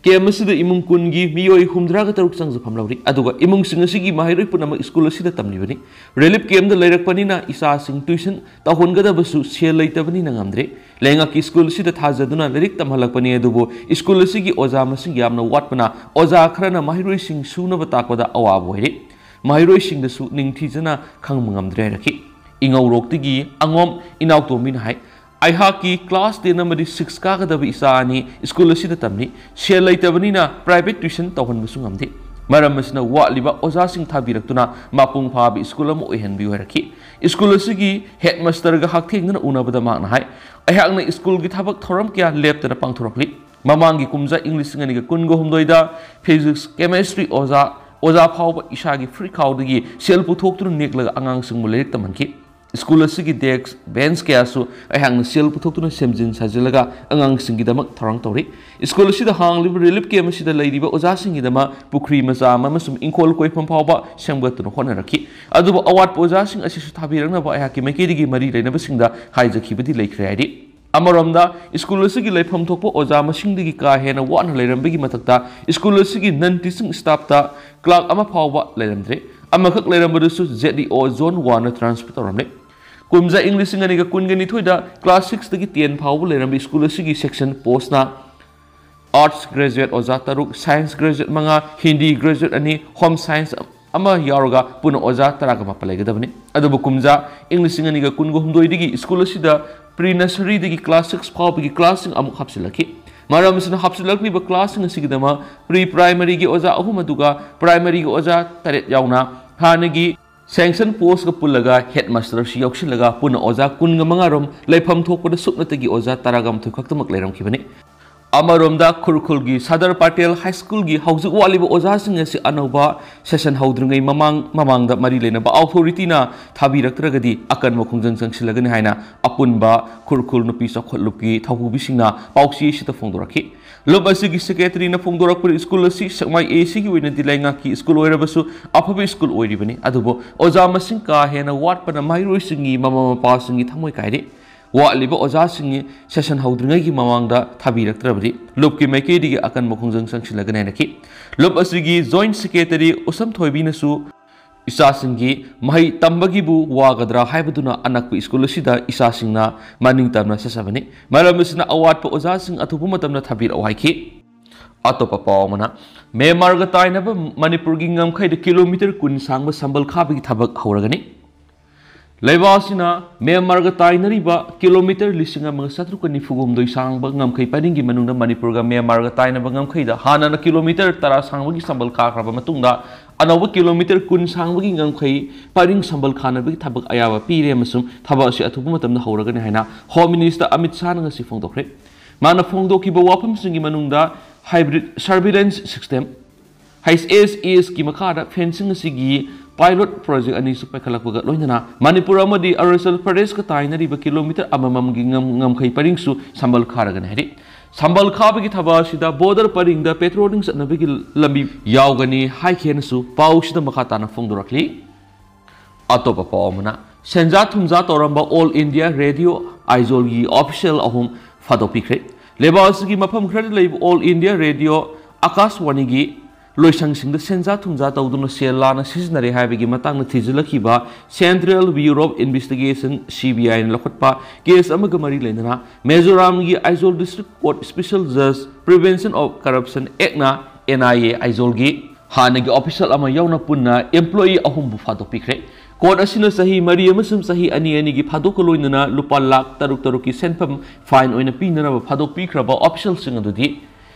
camp ꯑꯁꯤꯗ ꯏꯃꯨꯡ ꯀꯨꯟꯒꯤ ꯃꯤꯑꯣꯏ ꯍꯨꯝꯗ꯭ꯔꯥꯒ ꯇꯔꯨꯛ ꯆꯪꯖꯐꯝ ꯂꯧꯔꯤ, ꯑꯗꯨꯒ ꯏꯃꯨꯡꯁꯤꯡ ꯑꯁꯤꯒꯤ ꯃꯍꯩꯔꯣꯏ ꯄꯨꯝꯅꯃꯛ ꯁ꯭ꯀꯨꯜ ꯑꯁꯤꯗ ꯇꯝꯂꯤꯕꯅꯤ꯫ Relief campꯇ ꯂꯩꯔꯛꯄꯅꯤꯅ ꯏꯆꯥꯁꯤꯡ tuition ꯇꯧꯍꯟꯒꯗꯕꯁꯨ ꯁꯦꯜ ꯂꯩꯇꯕꯅꯤꯅ ꯉꯝꯗ꯭ꯔꯦ꯫ ꯂꯩꯉꯥꯛꯀꯤ ꯁ꯭ꯀꯨꯜ ꯑꯁꯤꯗ ꯊꯥꯖꯗꯨꯅ ꯂꯥꯏꯔꯤꯛ ꯇꯝꯍꯜꯂꯛꯄꯅꯤ, ꯑꯗꯨꯕꯨ ꯁ꯭ꯀꯨꯜ ꯑꯁꯤꯒꯤ ꯑꯣꯖꯥ ꯃꯁꯤꯡ ꯌꯥꯝꯅ ꯋꯥꯠꯄꯅ ꯑꯣꯖꯥ ꯈꯔꯅ ꯃꯍꯩꯔꯣꯏꯁꯤꯡ ꯁꯨꯅꯕ ꯇꯥꯛꯄꯗ ꯑꯋꯥꯕ ꯑꯣꯏꯔꯦ꯫ ꯃꯍꯩꯔꯣꯏꯁꯤꯡꯗꯁꯨ ꯅꯤꯡꯊꯤꯖꯅ ꯈꯪꯕ ꯉꯝꯗ꯭ꯔꯦ ꯍꯥꯏꯔꯛꯈꯤ꯫ ꯏꯉꯧꯔꯣꯛꯇꯒꯤ ꯑꯉꯣꯝ ꯏꯅꯥꯎꯇꯣꯝꯕꯤꯅ ꯍꯥꯏ, ꯑꯩꯍꯥꯛꯀꯤ class ten ꯑꯃꯗꯤ six ꯀꯥꯒꯗꯕ ꯏꯆꯥ ꯑꯅꯤ ꯁ꯭ꯀꯨꯜ ꯑꯁꯤꯗ ꯇꯝꯂꯤ꯫ ꯁꯦꯜ ꯂꯩꯇꯕꯅꯤꯅ private tuition ꯇꯧꯍꯟꯕꯁꯨ ꯉꯝꯗꯦ꯫ ꯃꯔꯝ ꯑꯁꯤꯅ ꯋꯥꯠꯂꯤꯕ ꯑꯣꯖꯥꯁꯤꯡ ꯊꯥꯕꯤꯔꯛꯇꯨꯅ ꯃꯄꯨꯡ ꯐꯥꯕ ꯁ꯭ꯀꯨꯜ ꯑꯃ ꯑꯣꯏꯍꯟꯕꯤꯌꯨ ꯍꯥꯏꯔꯛꯈꯤ꯫ ꯁ꯭ꯀꯨꯜ ꯑꯁꯤꯒꯤ headmasterꯒ ꯍꯛꯊꯦꯡꯅꯅ ꯎꯅꯕꯗ ꯃꯍꯥꯛꯅ ꯍꯥꯏ, ꯑꯩꯍꯥꯛꯅ ꯁ꯭ꯀꯨꯜꯒꯤ ꯊꯕꯛ ꯊꯧꯔꯝ ꯀꯌꯥ ꯂꯦꯞꯇꯅ ꯄꯥꯡꯊꯣꯔꯛꯂꯤ꯫ ꯃꯃꯥꯡꯒꯤ ꯀꯨꯝꯖꯥ ꯏꯪ ꯂꯤꯁꯤꯡ ꯑꯅꯤꯒ ꯀꯨꯟꯒ ꯍꯨꯝꯗꯣꯏꯗ physics, chemistry ꯑꯣꯖꯥ, ꯑꯣꯖꯥ ꯐꯥꯎꯕ ꯏꯁꯥꯒꯤ ꯐꯨꯔꯤꯠꯈꯥꯎꯗꯒꯤ ꯁꯦꯜ ꯄꯨꯊꯣꯛꯇꯨꯅ ꯅꯦꯛꯂꯒ ꯑꯉꯥꯡꯁꯤꯡꯕꯨ ꯂꯥꯏꯔꯤꯛ ꯇꯝꯍꯟꯈꯤ꯫ ꯁ꯭ꯀꯨꯜ ꯑꯁꯤꯒꯤ desk, bench ꯀꯌꯥꯁꯨ ꯑꯩꯍꯥꯛꯅ ꯁꯦꯜ ꯄꯨꯊꯣꯛꯇꯨꯅ ꯁꯦꯝꯖꯤꯟ ꯁꯥꯖꯤꯜꯂꯒ ꯑꯉꯥꯡꯁꯤꯡꯒꯤꯗꯃꯛ ꯊꯧꯔꯥꯡ ꯇꯧꯔꯤ꯫ ꯁ꯭ꯀꯨꯜ ꯑꯁꯤꯗ ꯍꯥꯡꯂꯤꯕ relief camp ꯑꯁꯤꯗ ꯂꯩꯔꯤꯕ ꯑꯣꯖꯥꯁꯤꯡꯒꯤꯗꯃꯛ ꯄꯨꯈ꯭ꯔꯤ ꯃꯆꯥ ꯑꯃ ꯑꯃꯁꯨꯡ ꯏꯪꯈꯣꯜ ꯀꯣꯏꯐꯝ ꯐꯥꯎꯕ ꯁꯦꯝꯒꯠꯇꯨꯅ ꯍꯣꯠꯅꯔꯛꯈꯤ꯫ ꯑꯗꯨꯕꯨ ꯑꯋꯥꯠꯄ ꯑꯣꯖꯥꯁꯤꯡ ꯑꯁꯤꯁꯨ ꯊꯥꯕꯤꯔꯛꯅꯕ ꯑꯩꯍꯥꯛꯀꯤ ꯃꯥꯏꯀꯩꯗꯒꯤ ꯃꯔꯤ ꯂꯩꯅꯕꯁꯤꯡꯗ ꯍꯥꯏꯖꯈꯤꯕꯗꯤ ꯂꯩꯈ꯭ꯔꯦ ꯍꯥꯏꯔꯤ꯫ ꯑꯃꯔꯣꯝꯗ, ꯁ꯭ꯀꯨꯜ ꯑꯁꯤꯒꯤ ꯂꯩꯐꯝ ꯊꯣꯛꯄ ꯑꯣꯖꯥ ꯃꯁꯤꯡꯗꯒꯤ ꯀꯥ ꯍꯦꯟꯅ ꯋꯥꯠꯅ ꯂꯩꯔꯝꯕꯒꯤ ꯃꯊꯛꯇ, ꯁ꯭ꯀꯨꯜ ꯑꯁꯤꯒꯤ non teaching staffꯇ clerk ꯑꯃ ꯐꯥꯎꯕ ꯂꯩꯔꯝꯗ꯭ꯔꯦ꯫ ꯑꯃꯈꯛ ꯂꯩꯔꯝꯕꯗꯨꯁꯨ Z E O Zone Oneꯗ transfer ꯇꯧꯔꯝꯂꯦ꯫ ꯀꯨꯝꯖꯥ ꯏꯪ ꯂꯤꯁꯤꯡ ꯑꯅꯤꯒ ꯀꯨꯟꯒ ꯅꯤꯊꯣꯏꯗ class sixꯇꯒꯤ ten ꯐꯥꯎꯕ ꯂꯩꯔꯝꯕ ꯁ꯭ꯀꯨꯜ ꯑꯁꯤꯒꯤ section postꯅ Arts graduate ꯑꯣꯖꯥ ꯇꯔꯨꯛ, Science graduate ꯃꯉꯥ, Hindi graduate ꯑꯅꯤ, Home Science ꯑꯃ ꯌꯥꯎꯔꯒ ꯄꯨꯟꯅ ꯑꯣꯖꯥ ꯇꯔꯥꯒ ꯃꯥꯄꯟ ꯂꯩꯒꯗꯕꯅꯤ꯫ ꯑꯗꯨꯕꯨ ꯀꯨꯝꯖꯥ ꯏꯪ ꯂꯤꯁꯤꯡ ꯑꯅꯤꯒ ꯀꯨꯟꯒ ꯍꯨꯝꯗꯣꯏꯗꯒꯤ ꯁ꯭ꯀꯨꯜ ꯑꯁꯤꯗ pre nurseryꯗꯒꯤ class six ꯐꯥꯎꯕꯒꯤ classꯁꯤꯡ ꯑꯃꯨꯛ ꯍꯥꯞꯆꯤꯜꯂꯛꯈꯤ꯫ ꯃꯔꯝ ꯑꯁꯤꯅ, ꯍꯥꯞꯆꯤꯜꯂꯛꯂꯤꯕ classꯁꯤꯡ ꯑꯁꯤꯒꯤꯗꯃꯛ pre primaryꯒꯤ ꯑꯣꯖꯥ ꯑꯍꯨꯝ, ꯑꯗꯨꯒ primaryꯒꯤ ꯑꯣꯖꯥ ꯇꯔꯦꯠ ꯌꯥꯎꯅ ꯍꯥꯟꯅꯒꯤ sanction postꯀ ꯄꯨꯜꯂꯒ headmasterꯁꯨ ꯌꯥꯎꯁꯤꯜꯂꯒ ꯄꯨꯟꯅ ꯑꯣꯖꯥ ꯀꯨꯟꯒ ꯃꯉꯥ ꯔꯣꯝ, ꯂꯩꯐꯝ ꯊꯣꯛꯄꯗ ꯁꯨꯞꯅꯇꯒꯤ ꯑꯣꯖꯥ ꯇꯔꯥꯒ ꯃꯥꯊꯣꯏ ꯈꯛꯇꯃꯛ ꯂꯩꯔꯝꯈꯤꯕꯅꯤ꯫ ꯑꯃꯔꯣꯝꯗ ꯈꯨꯔꯈꯨꯜꯒꯤ ꯁꯗꯔ ꯄꯇꯦꯜ ꯍꯥꯏ ꯁ꯭ꯀꯨꯜꯒꯤ ꯍꯧꯖꯤꯛ ꯋꯥꯠꯂꯤꯕ ꯑꯣꯖꯥꯁꯤꯡ ꯑꯁꯤ ꯑꯅꯧꯕ ꯁꯦꯁꯟ ꯍꯧꯗ꯭ꯔꯤꯉꯩ ꯃꯃꯥꯡ ꯃꯃꯥꯡꯗ ꯃꯔꯤ ꯂꯩꯅꯕ ꯑꯣꯊꯣꯔꯤꯇꯤꯅ ꯊꯥꯕꯤꯔꯛꯇ꯭ꯔꯒꯗꯤ ꯑꯀꯟꯕ ꯈꯣꯡꯖꯪ ꯆꯪꯁꯤꯜꯂꯒꯅꯤ ꯍꯥꯏꯅ ꯑꯄꯨꯟꯕ ꯈꯨꯔꯈꯨꯜ ꯅꯨꯄꯤ ꯆꯥꯎꯈꯠꯂꯨꯞꯀꯤ ꯊꯧꯄꯨꯕꯤꯁꯤꯡꯅ ꯄꯥꯎꯆꯦ ꯑꯁꯤꯗ ꯐꯣꯡꯗꯣꯔꯛꯈꯤ꯫ ꯂꯨꯞ ꯑꯁꯤꯒꯤ ꯁꯦꯀ꯭ꯔꯦꯇꯔꯤꯅ ꯐꯣꯡꯗꯣꯔꯛꯄꯗ ꯁ꯭ꯀꯨꯜ ꯑꯁꯤ ꯁꯦꯛꯃꯥꯏ ꯑꯦ ꯁꯤꯒꯤ ꯑꯣꯏꯅꯗꯤ ꯂꯩꯉꯥꯛꯀꯤ ꯁ꯭ꯀꯨꯜ ꯑꯣꯏꯔꯕꯁꯨ ꯑꯐꯕ ꯁ꯭ꯀꯨꯜ ꯑꯣꯏꯔꯤꯕꯅꯤ, ꯑꯗꯨꯕꯨ ꯑꯣꯖꯥ ꯃꯁꯤꯡ ꯀꯥ ꯍꯦꯟꯅ ꯋꯥꯠꯄꯅ ꯃꯍꯩꯔꯣꯏꯁꯤꯡꯒꯤ ꯃꯃꯥ ꯃꯄꯥꯁꯤꯡꯒꯤ ꯊꯃꯣꯏ ꯀꯥꯏꯔꯤ꯫ ꯋꯥꯠꯂꯤꯕ ꯑꯣꯖꯥꯁꯤꯡꯒꯤ ꯁꯦꯁꯟ ꯍꯧꯗ꯭ꯔꯤꯉꯩꯒꯤ ꯃꯃꯥꯡꯗ ꯊꯥꯕꯤꯔꯛꯇ꯭ꯔꯕꯗꯤ ꯂꯨꯞꯀꯤ ꯃꯥꯏꯀꯩꯗꯒꯤ ꯑꯀꯟꯕ ꯈꯣꯡꯖꯪ ꯆꯪꯁꯤꯜꯂꯒꯅꯤ ꯍꯥꯏꯅꯈꯤ꯫ ꯂꯨꯞ ꯑꯁꯤꯒꯤ ꯖꯣꯏꯟꯠ ꯁꯦꯀ꯭ꯔꯦꯇꯔꯤ ꯎꯁꯝ ꯊꯣꯏꯕꯤꯅꯁꯨ ꯏꯆꯥꯁꯤꯡꯒꯤ ꯃꯍꯩ ꯇꯝꯕꯒꯤꯕꯨ ꯋꯥꯒꯗ꯭ꯔꯥ ꯍꯥꯏꯕꯗꯨꯅ ꯑꯅꯛꯄ ꯁ꯭ꯀꯨꯜ ꯑꯁꯤꯗ ꯏꯆꯥꯁꯤꯡꯅ ꯃꯅꯤꯡ ꯇꯝꯅ ꯆꯠꯆꯕꯅꯤ꯫ ꯃꯔꯝ ꯑꯁꯤꯅ ꯑꯋꯥꯠꯄ ꯑꯣꯖꯥꯁꯤꯡ ꯑꯊꯨꯕ ꯃꯇꯝꯗ ꯊꯥꯕꯤꯔꯛꯑꯣ ꯍꯥꯏꯈꯤ꯫ ꯑꯇꯣꯞꯄ ꯄꯥꯎ ꯑꯃꯅ, ꯃ꯭ꯌꯥꯟꯃꯥꯔꯒ ꯇꯥꯏꯅꯕ ꯃꯅꯤꯄꯨꯔꯒꯤ ꯉꯝꯈꯩꯗ ꯀꯤꯂꯣꯃꯤꯇꯔ ꯀꯨꯟ ꯁꯥꯡꯕ ꯁꯝꯕꯜ ꯈꯥꯕꯒꯤ ꯊꯕꯛ ꯍꯧꯔꯒꯅꯤ꯫ ꯂꯩꯕꯥꯛ ꯑꯁꯤꯅ ꯃ꯭ꯌꯥꯟꯃꯥꯔꯒ ꯇꯥꯏꯅꯔꯤꯕ ꯀꯤꯂꯣꯃꯤꯇꯔ ꯂꯤꯁꯤꯡ ꯑꯃꯒ ꯆꯥꯇ꯭ꯔꯨꯛꯀ ꯅꯤꯐꯨ ꯍꯨꯝꯗꯣꯏ ꯁꯥꯡꯕ ꯉꯝꯈꯩ ꯄꯔꯤꯡꯒꯤ ꯃꯅꯨꯡꯗ ꯃꯅꯤꯄꯨꯔꯒ ꯃ꯭ꯌꯥꯟꯃꯥꯔꯒ ꯇꯥꯏꯅꯕ ꯉꯝꯈꯩꯗ ꯍꯥꯟꯅꯅ ꯀꯤꯂꯣꯃꯤꯇꯔ ꯇꯔꯥ ꯁꯥꯡꯕꯒꯤ ꯁꯝꯕꯜ ꯈꯥꯈ꯭ꯔꯕ ꯃꯇꯨꯡꯗ, ꯑꯅꯧꯕ ꯀꯤꯂꯣꯃꯤꯇꯔ ꯀꯨꯟ ꯁꯥꯡꯕꯒꯤ ꯉꯝꯈꯩ ꯄꯔꯤꯡ ꯁꯝꯕꯜ ꯈꯥꯅꯕꯒꯤ ꯊꯕꯛ ꯑꯌꯥꯕ ꯄꯤꯔꯦ ꯑꯃꯁꯨꯡ ꯊꯕꯛ ꯑꯁꯤ ꯑꯊꯨꯕ ꯃꯇꯝꯗ ꯍꯧꯔꯒꯅꯤ ꯍꯥꯏꯅ ꯍꯣꯝ ꯃꯤꯅꯤꯁꯇꯔ ꯑꯃꯤꯠ ꯁꯥꯍꯅ ꯉꯁꯤ ꯐꯣꯡꯗꯣꯛꯈ꯭ꯔꯦ꯫ ꯃꯥꯅ ꯐꯣꯡꯗꯣꯛꯈꯤꯕ ꯋꯥꯐꯝꯁꯤꯡꯒꯤ ꯃꯅꯨꯡꯗ ꯍꯥꯏꯕ꯭ꯔꯤꯠ ꯁꯔꯚꯤꯂꯦꯟꯁ ꯁꯤꯁꯇꯦꯝ, ꯍꯩꯆ ꯑꯦꯁ ꯑꯦꯁꯀꯤ ꯃꯈꯥꯗ ꯐꯦꯟꯁꯤꯡ ꯑꯁꯤꯒꯤ ꯄꯥꯏꯂꯣꯠ ꯄ꯭ꯔꯣꯖꯦꯛ ꯑꯅꯤꯁꯨ ꯄꯥꯏꯈꯠꯂꯛꯄꯒ ꯂꯣꯏꯅꯅ ꯃꯅꯤꯄꯨꯔ ꯑꯃꯗꯤ ꯑꯔꯨꯅꯥꯆꯜ ꯄ꯭ꯔꯗꯦꯁꯀ ꯇꯥꯏꯅꯔꯤꯕ ꯀꯤꯂꯣꯃꯤꯇꯔ ꯑꯃꯃꯝꯒꯤ ꯉꯝ-, ꯉꯝꯈꯩ ꯄꯔꯤꯡꯁꯨ ꯁꯝꯕꯜ ꯈꯥꯔꯒꯅꯤ ꯍꯥꯏꯔꯤ꯫ ꯁꯝꯕꯜ ꯈꯥꯕꯒꯤ ꯊꯕꯛ ꯑꯁꯤꯗ ꯕꯣꯔꯗꯔ ꯄꯔꯤꯡꯗ ꯄꯦꯇ꯭ꯔꯣꯂꯤꯡ ꯆꯠꯅꯕꯒꯤ ꯂꯝꯕꯤ ꯌꯥꯎꯒꯅꯤ ꯍꯥꯏꯈꯤ ꯍꯥꯏꯅꯁꯨ ꯄꯥꯎꯁꯤꯗ ꯃꯈꯥ ꯇꯥꯅ ꯐꯣꯡꯗꯣꯔꯛꯂꯤ꯫ ꯑꯇꯣꯞꯄ ꯄꯥꯎ ꯑꯃꯅ, ꯁꯦꯟꯖꯥ ꯊꯨꯝꯖꯥ ꯇꯧꯔꯝꯕ ꯑꯣꯜ ꯏꯟꯗꯤꯌꯥ ꯔꯦꯗꯤꯑꯣ ꯑꯥꯏꯖꯣꯜꯒꯤ ꯑꯣꯐꯤꯁꯤꯌꯦꯜ ꯑꯍꯨꯝ ꯐꯥꯗꯣꯛꯄꯤꯈ꯭ꯔꯦ꯫ ꯂꯩꯕꯥꯛ ꯑꯁꯤꯒꯤ ꯃꯐꯝ ꯈꯔꯗ ꯂꯩꯕ ꯑꯣꯜ ꯏꯟꯗꯤꯌꯥ ꯔꯦꯗꯤꯑꯣ ꯑꯥꯀꯥꯁꯋꯥꯅꯤꯒꯤ ꯂꯣꯏꯁꯪꯁꯤꯡꯗ ꯁꯦꯟꯖꯥ ꯊꯨꯝꯖꯥ ꯇꯧꯗꯨꯅ ꯁꯦꯜ ꯂꯥꯟꯅ ꯁꯤꯖꯤꯟꯅꯔꯦ ꯍꯥꯏꯕꯒꯤ ꯃꯇꯥꯡꯗ ꯊꯤꯖꯤꯜꯂꯛꯈꯤꯕ central bureau of investigation, C B ꯑꯥꯏꯅ ꯂꯧꯈꯠꯄ ꯀꯦꯁ ꯑꯃꯒ ꯃꯔꯤ ꯂꯩꯅꯅ ꯃꯤꯖꯣꯔꯥꯝꯒꯤ ꯑꯥꯏꯖꯣꯜ ꯗꯤꯁꯇ꯭ꯔꯤꯛ ꯀꯣꯔꯠ ꯁ꯭ꯄꯦꯁꯦꯜ ꯖꯖ ꯄ꯭ꯔꯤꯚꯦꯟꯁꯟ ꯑꯣꯐ ꯀꯔꯞꯁꯟ ꯑꯦꯛꯅ, ꯑꯦꯟ ꯑꯥꯏ ꯑꯦ, ꯑꯥꯏꯖꯣꯜꯒꯤ ꯍꯥꯟꯅꯒꯤ ꯑꯣꯐꯤꯁꯤꯌꯦꯜ ꯑꯃ ꯌꯥꯎꯅ ꯄꯨꯟꯅ ꯑꯦꯝꯄ꯭ꯂꯣꯌꯤ ꯑꯍꯨꯝꯕꯨ ꯐꯥꯗꯣꯛꯄꯤꯈ꯭ꯔꯦ꯫ ꯀꯣꯔꯠ ꯑꯁꯤꯅ ꯆꯍꯤ ꯃꯔꯤ ꯑꯃꯁꯨꯡ ꯆꯍꯤ ꯑꯅꯤ ꯑꯅꯤꯒꯤ ꯐꯥꯗꯣꯛꯀ ꯂꯣꯏꯅꯅ ꯂꯨꯄꯥ ꯂꯥꯈ ꯇꯔꯨꯛ ꯇꯔꯨꯛꯀꯤ ꯁꯦꯟꯐꯝ ꯐꯥꯏꯟ ꯑꯣꯏꯅ ꯄꯤꯅꯅꯕ ꯐꯥꯗꯣꯛꯄꯤꯈ꯭ꯔꯕ ꯑꯣꯐꯤꯁꯤꯌꯦꯜꯁꯤꯡ ꯑꯗꯨꯗꯤ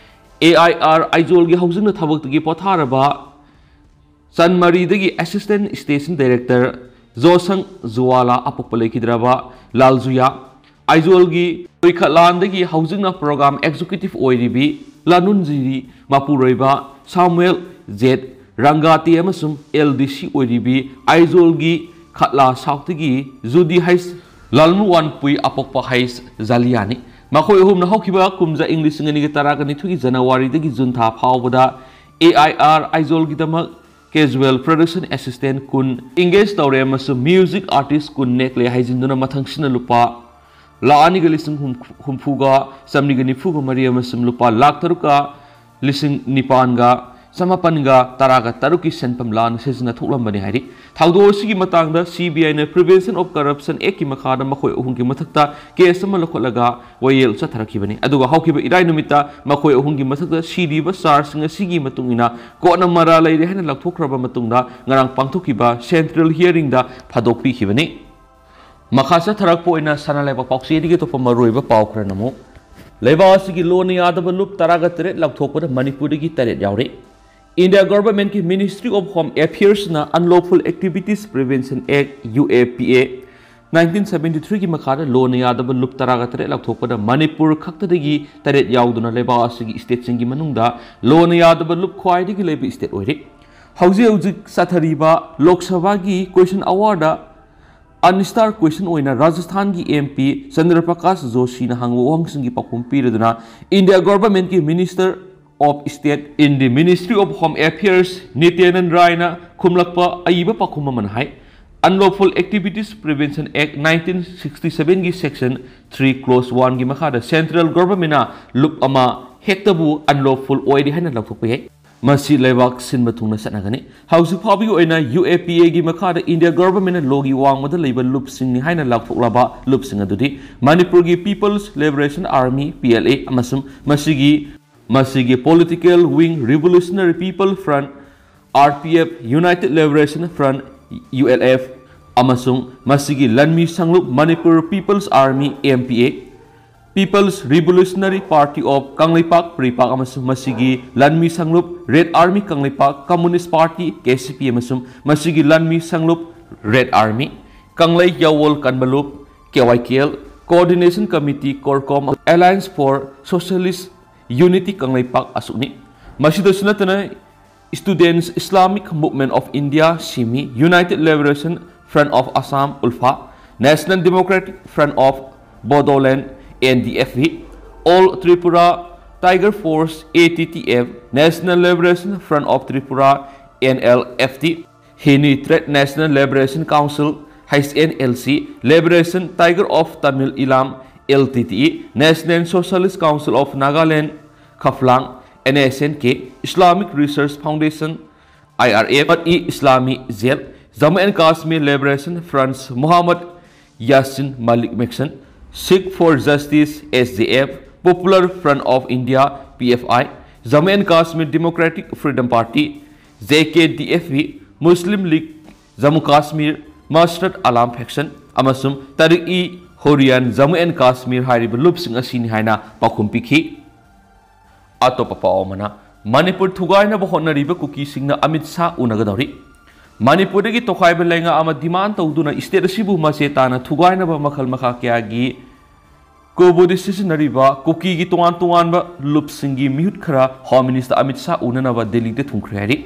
ꯑꯦ ꯑꯥꯏ ꯑꯥꯔ ꯑꯥꯏꯖꯣꯜꯒꯤ ꯍꯧꯖꯤꯛꯅ ꯊꯕꯛꯇꯒꯤ ꯄꯣꯊꯥꯔꯕ ꯆꯟꯃꯔꯤꯗꯒꯤ ꯑꯦꯁꯤꯁꯇꯦꯟ ꯁ꯭ꯇꯦꯁꯟ ꯗꯥꯏꯔꯦꯛꯇꯔ ꯖꯣꯁꯪ ꯖꯨꯋꯥꯂꯥ, ꯑꯄꯣꯛꯄ ꯂꯩꯈꯤꯗ꯭ꯔꯕ ꯂꯥꯜꯖꯨꯌꯥ, ꯑꯥꯏꯖꯣꯜꯒꯤ ꯀꯨꯏꯈꯠꯂꯥꯟꯗꯒꯤ ꯍꯧꯖꯤꯛꯅ program executive ꯑꯣꯏꯔꯤꯕꯤ ꯂꯥꯅꯨꯟꯖꯤꯔꯤ ꯃꯄꯨꯔꯣꯏꯕ ꯁꯥꯃꯨꯑꯦꯜ ꯖꯦꯠ ꯔꯪꯒꯥꯇꯤ ꯑꯃꯁꯨꯡ L D C ꯑꯣꯏꯔꯤꯕꯤ ꯑꯥꯏꯖꯣꯜꯒꯤ ꯈꯠꯂꯥ ꯁꯥꯎꯠꯇꯒꯤ ꯖꯨꯗꯤ ꯍꯩꯁ ꯂꯥꯜꯃꯨꯋꯥꯟꯄꯨꯏ ꯑꯄꯣꯛꯄ ꯍꯩꯁ ꯖꯥꯂꯤꯌꯥꯅꯤ꯫ ꯃꯈꯣꯏ ꯑꯍꯨꯝꯅ ꯍꯧꯈꯤꯕ ꯀꯨꯝꯖꯥ ꯏꯪ ꯂꯤꯁꯤꯡ ꯑꯅꯤꯒ ꯇꯔꯥꯒ ꯅꯤꯊꯣꯏꯒꯤ ꯖꯅꯋꯥꯔꯤꯗꯒꯤ ꯖꯨꯟ ꯊꯥ ꯐꯥꯎꯕꯗ A I R ꯑꯥꯏꯖꯣꯜꯒꯤꯗꯃꯛ casual production assistant ꯀꯨꯟ engage ꯇꯧꯔꯦ ꯑꯃꯁꯨꯡ music artist ꯀꯨꯟ ꯅꯦꯛꯂꯦ ꯍꯥꯏꯖꯤꯟꯗꯨꯅ ꯃꯊꯪꯁꯤꯠꯅ ꯂꯨꯄꯥ ꯂꯥꯈ ꯑꯅꯤꯒ ꯂꯤꯁꯤꯡ ꯍꯨꯝꯐꯨꯒ ꯆꯥꯃꯔꯤꯒ ꯅꯤꯐꯨꯒ ꯃꯔꯤ ꯑꯃꯁꯨꯡ ꯂꯨꯄꯥ ꯂꯥꯈ ꯇꯔꯨꯛꯀ ꯂꯤꯁꯤꯡ ꯅꯤꯄꯥꯟꯒ ꯆꯃꯥꯄꯟꯒ ꯇꯔꯥꯒ ꯇꯔꯨꯛꯀꯤ ꯁꯦꯟꯐꯝ ꯂꯥꯟꯅ ꯁꯤꯖꯤꯟꯅ ꯊꯣꯛꯂꯝꯕꯅꯤ ꯍꯥꯏꯔꯤ꯫ ꯊꯧꯗꯣꯛ ꯑꯁꯤꯒꯤ ꯃꯇꯥꯡꯗ C B I ꯅ Prevention of Corruption Act ꯀꯤ ꯃꯈꯥꯗ ꯃꯈꯣꯏ ꯑꯍꯨꯝꯒꯤ ꯃꯊꯛꯇ case ꯑꯃ ꯂꯧꯈꯠꯂꯒ ꯋꯥꯌꯦꯜ ꯆꯠꯊꯔꯛꯈꯤꯕꯅꯤ꯫ ꯑꯗꯨꯒ ꯍꯧꯈꯤꯕ ꯏꯔꯥꯏ ꯅꯨꯃꯤꯠꯇ ꯃꯈꯣꯏ ꯑꯍꯨꯝꯒꯤ ꯃꯊꯛꯇ ꯁꯤꯔꯤꯕ charge ꯁꯤꯡ ꯑꯁꯤꯒꯤ ꯃꯇꯨꯡ ꯏꯟꯅ ꯀꯣꯔꯠꯅ ꯃꯔꯥꯜ ꯂꯩꯔꯦ ꯍꯥꯏꯅ ꯂꯧꯊꯣꯛꯈ꯭ꯔꯕ ꯃꯇꯨꯡꯗ ꯉꯔꯥꯡ ꯄꯥꯡꯊꯣꯛꯈꯤꯕ central hearing ꯗ ꯊꯥꯗꯣꯛꯄꯤꯈꯤꯕꯅꯤ꯫ ꯃꯈꯥ ꯆꯠꯊꯔꯛꯄ ꯑꯣꯏꯅ ꯁꯅꯥ ꯂꯩꯕꯥꯛ ꯄꯥꯎꯆꯦꯗꯒꯤ ꯑꯇꯣꯞꯄ ꯃꯔꯨꯑꯣꯏꯕ ꯄꯥꯎ ꯈꯔꯅ ꯑꯃꯨꯛ, ꯂꯩꯕꯥꯛ ꯑꯁꯤꯒꯤ ꯂꯣꯟꯅ ꯌꯥꯗꯕ ꯂꯨꯞ ꯇꯔꯥꯒ ꯇꯔꯦꯠ ꯂꯧꯊꯣꯛꯄꯗ ꯃꯅꯤꯄꯨꯔꯗꯒꯤ ꯇꯔꯦꯠ ꯌꯥꯎꯔꯦ꯫ India Government ꯀꯤ Ministry of Home Affairs ꯅ Unlawful Activities Prevention Act, U A P A, nineteen seventy three ꯒꯤ ꯃꯈꯥꯗ ꯂꯣꯟꯅ ꯌꯥꯗꯕ ꯂꯨꯞ ꯇꯔꯥꯒ ꯇꯔꯦꯠ ꯂꯧꯊꯣꯛꯄꯗ ꯃꯅꯤꯄꯨꯔ ꯈꯛꯇꯗꯒꯤ ꯇꯔꯦꯠ ꯌꯥꯎꯗꯨꯅ ꯂꯩꯕꯥꯛ ꯑꯁꯤꯒꯤ state ꯁꯤꯡꯒꯤ ꯃꯅꯨꯡꯗ ꯂꯣꯟꯅ ꯌꯥꯗꯕ ꯂꯨꯞ ꯈ꯭ꯋꯥꯏꯗꯒꯤ ꯂꯩꯕ state ꯑꯣꯏꯔꯦ꯫ ꯍꯧꯖꯤꯛ ꯍꯧꯖꯤꯛ ꯆꯠꯊꯔꯤꯕ ꯂꯣꯛ ꯁꯚꯥꯒꯤ question hour ꯗ unstarred question ꯑꯣꯏꯅ ꯔꯥꯖꯁꯊꯥꯟꯒꯤ M P ꯆꯟꯗ꯭ꯔ ꯄ꯭ꯔꯀꯥꯁ ꯖꯣꯁꯤꯅ ꯍꯪꯕ ꯋꯥꯍꯪꯁꯤꯡꯒꯤ ꯄꯥꯎꯈꯨꯝ ꯄꯤꯔꯗꯨꯅ India Government ꯀꯤ Minister of State in the Ministry of Home Affairs ꯅꯤꯇ꯭ꯌꯥꯅꯟ ꯔꯥꯏꯅ ꯈꯨꯝꯂꯛꯄ ꯑꯏꯕ ꯄꯥꯎꯈꯨꯝ ꯑꯃꯅ ꯍꯥꯏ, Unlawful Activities Prevention Act nineteen sixty seven ꯒꯤ section three clause one ꯒꯤ ꯃꯈꯥꯗ central government ꯅ ꯂꯨꯞ ꯑꯃ ꯍꯦꯛꯇꯕꯨ unlawful ꯑꯣꯏꯔꯦ ꯍꯥꯏꯅ ꯂꯥꯎꯊꯣꯛꯄ ꯌꯥꯏ꯫ ꯃꯁꯤ ꯂꯩꯕꯥꯛ ꯁꯤꯟꯕ ꯊꯨꯡꯅ ꯆꯠꯅꯒꯅꯤ꯫ ꯍꯧꯖꯤꯛ ꯐꯥꯎꯕꯒꯤ ꯑꯣꯏꯅ U A P A ꯒꯤ ꯃꯈꯥꯗ India Government ꯅ ꯂꯣꯒꯤ ꯋꯥꯡꯃꯗ ꯂꯩꯕ ꯂꯨꯞꯁꯤꯡꯅꯤ ꯍꯥꯏꯅ ꯂꯥꯎꯊꯣꯛꯂꯕ ꯂꯨꯞꯁꯤꯡ ꯑꯗꯨꯗꯤ ꯃꯅꯤꯄꯨꯔꯒꯤ People's Liberation Army, P L A, ꯑꯃꯁꯨꯡ ꯃꯁꯤꯒꯤ, ꯃꯁꯤꯒꯤ political wing Revolutionary People Front, R P F, United Liberation Front, U L F, ꯑꯃꯁꯨꯡ ꯃꯁꯤꯒꯤ ꯂꯟꯃꯤ ꯁꯪꯂꯨꯞ Manipur People's Army, M P A, People's Revolutionary Party of Kangleipak, ꯄ꯭ꯔꯤꯄꯥꯛ, ꯑꯃꯁꯨꯡ ꯃꯁꯤꯒꯤ ꯂꯟꯃꯤ ꯁꯪꯂꯨꯞ Red Army Kangleipak, Communist Party, K C P, ꯑꯃꯁꯨꯡ ꯃꯁꯤꯒꯤ ꯂꯟꯃꯤ ꯁꯪꯂꯨꯞ Red Army, ꯀꯪꯂꯩ ꯌꯥꯋꯣꯜ ꯀꯟꯕ ꯂꯨꯞ, K Y K L, Coordination Committee, CORCOM, Alliance for Socialist Unity Kangleipak ꯑꯁꯨꯛꯅꯤ꯫ ꯃꯁꯤꯗꯁꯨ ꯅꯠꯇꯅ Students Islamic Movement of India, SIMI, United Liberation Front of Assam, ULFA, National Democratic Front of Bodoland, NDFB, All Tripura Tiger Force, ATTF, National Liberation Front of Tripura, NLFT, Hini Trade National Liberation Council, HNLC, Liberation Tiger of Tamil Eelam, LTTE, National Socialist Council of Nagaland, Khaflang, NSNK, Islamic Research Foundation, IRF, Jamaat-e-Islami, JEIL, Jammu and Kashmir Liberation Front, Muhammad Yasin Malik Mission, Sikh for Justice, SJF, Popular Front of India, PFI, Jammu and Kashmir Democratic Freedom Party, JKDFP, Muslim League Jammu Kashmir, Mashrat Alam Faction, ꯑꯃꯁꯨꯡ Tehreek-e-Hurriyat Jammu and Kashmir ꯍꯥꯏꯔꯤꯕ ꯂꯨꯞꯁꯤꯡ ꯑꯁꯤꯅꯤ ꯍꯥꯏꯅ ꯄꯥꯎꯈꯨꯝ ꯄꯤꯈꯤ꯫ ꯑꯇꯣꯞꯄ ꯄꯥꯎ ꯑꯃꯅ, ꯃꯅꯤꯄꯨꯔ ꯊꯨꯒꯥꯏꯅꯕ ꯍꯣꯠꯅꯔꯤꯕ ꯀꯨꯀꯤꯁꯤꯡꯅ ꯑꯃꯤꯠ ꯁꯥ ꯎꯅꯒꯗꯧꯔꯤ꯫ ꯃꯅꯤꯄꯨꯔꯗꯒꯤ ꯇꯣꯈꯥꯏꯕ ꯂꯩꯉꯥꯛ ꯑꯃ demand ꯇꯧꯗꯨꯅ state ꯑꯁꯤꯕꯨ ꯃꯆꯦ ꯇꯥꯅ ꯊꯨꯒꯥꯏꯅꯕ ꯃꯈꯜ ꯃꯈꯥ ꯀꯌꯥꯒꯤ ꯀꯨꯕꯨꯗꯤ ꯁꯤꯖꯤꯟꯅꯔꯤꯕ ꯀꯨꯀꯤꯒꯤ ꯇꯣꯉꯥꯟ ꯇꯣꯉꯥꯟꯕ ꯂꯨꯞꯁꯤꯡꯒꯤ ꯃꯤꯍꯨꯠ ꯈꯔ Home Minister ꯑꯃꯤꯠ ꯁꯥ ꯎꯅꯅꯕ ꯗꯦꯜꯂꯤꯗ ꯊꯨꯡꯈ꯭ꯔꯦ ꯍꯥꯏꯔꯤ꯫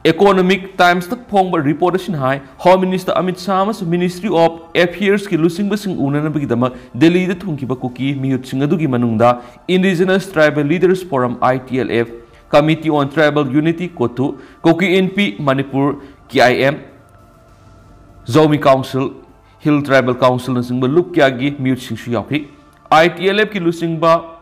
Economic Timesꯇ ꯐꯣꯡꯕ report ꯑꯁꯤꯅ ꯍꯥꯏ, Home Minister ꯑꯃꯤꯠ ꯁꯥ ꯑꯃꯁꯨꯡ Ministry of Affairsꯀꯤ ꯂꯨꯆꯤꯡꯕꯁꯤꯡ ꯎꯅꯅꯕꯒꯤꯗꯃꯛ ꯗꯦꯜꯂꯤꯗ ꯊꯨꯡꯈꯤꯕ ꯀꯨꯀꯤ ꯃꯤꯍꯨꯠꯁꯤꯡ ꯑꯗꯨꯒꯤ ꯃꯅꯨꯡꯗ Indigenous Tribal Leaders Forum, ITLF, Committee on Tribal Unity, COTU, Kuki Inpi Manipur, KIM, Zomi Council, Hill Tribal Councilꯅꯆꯤꯡꯕ ꯂꯨꯞ ꯀꯌꯥꯒꯤ ꯃꯤꯍꯨꯠꯁꯤꯡꯁꯨ ꯌꯥꯎꯈꯤ꯫ ITLFꯀꯤ ꯂꯨꯆꯤꯡꯕ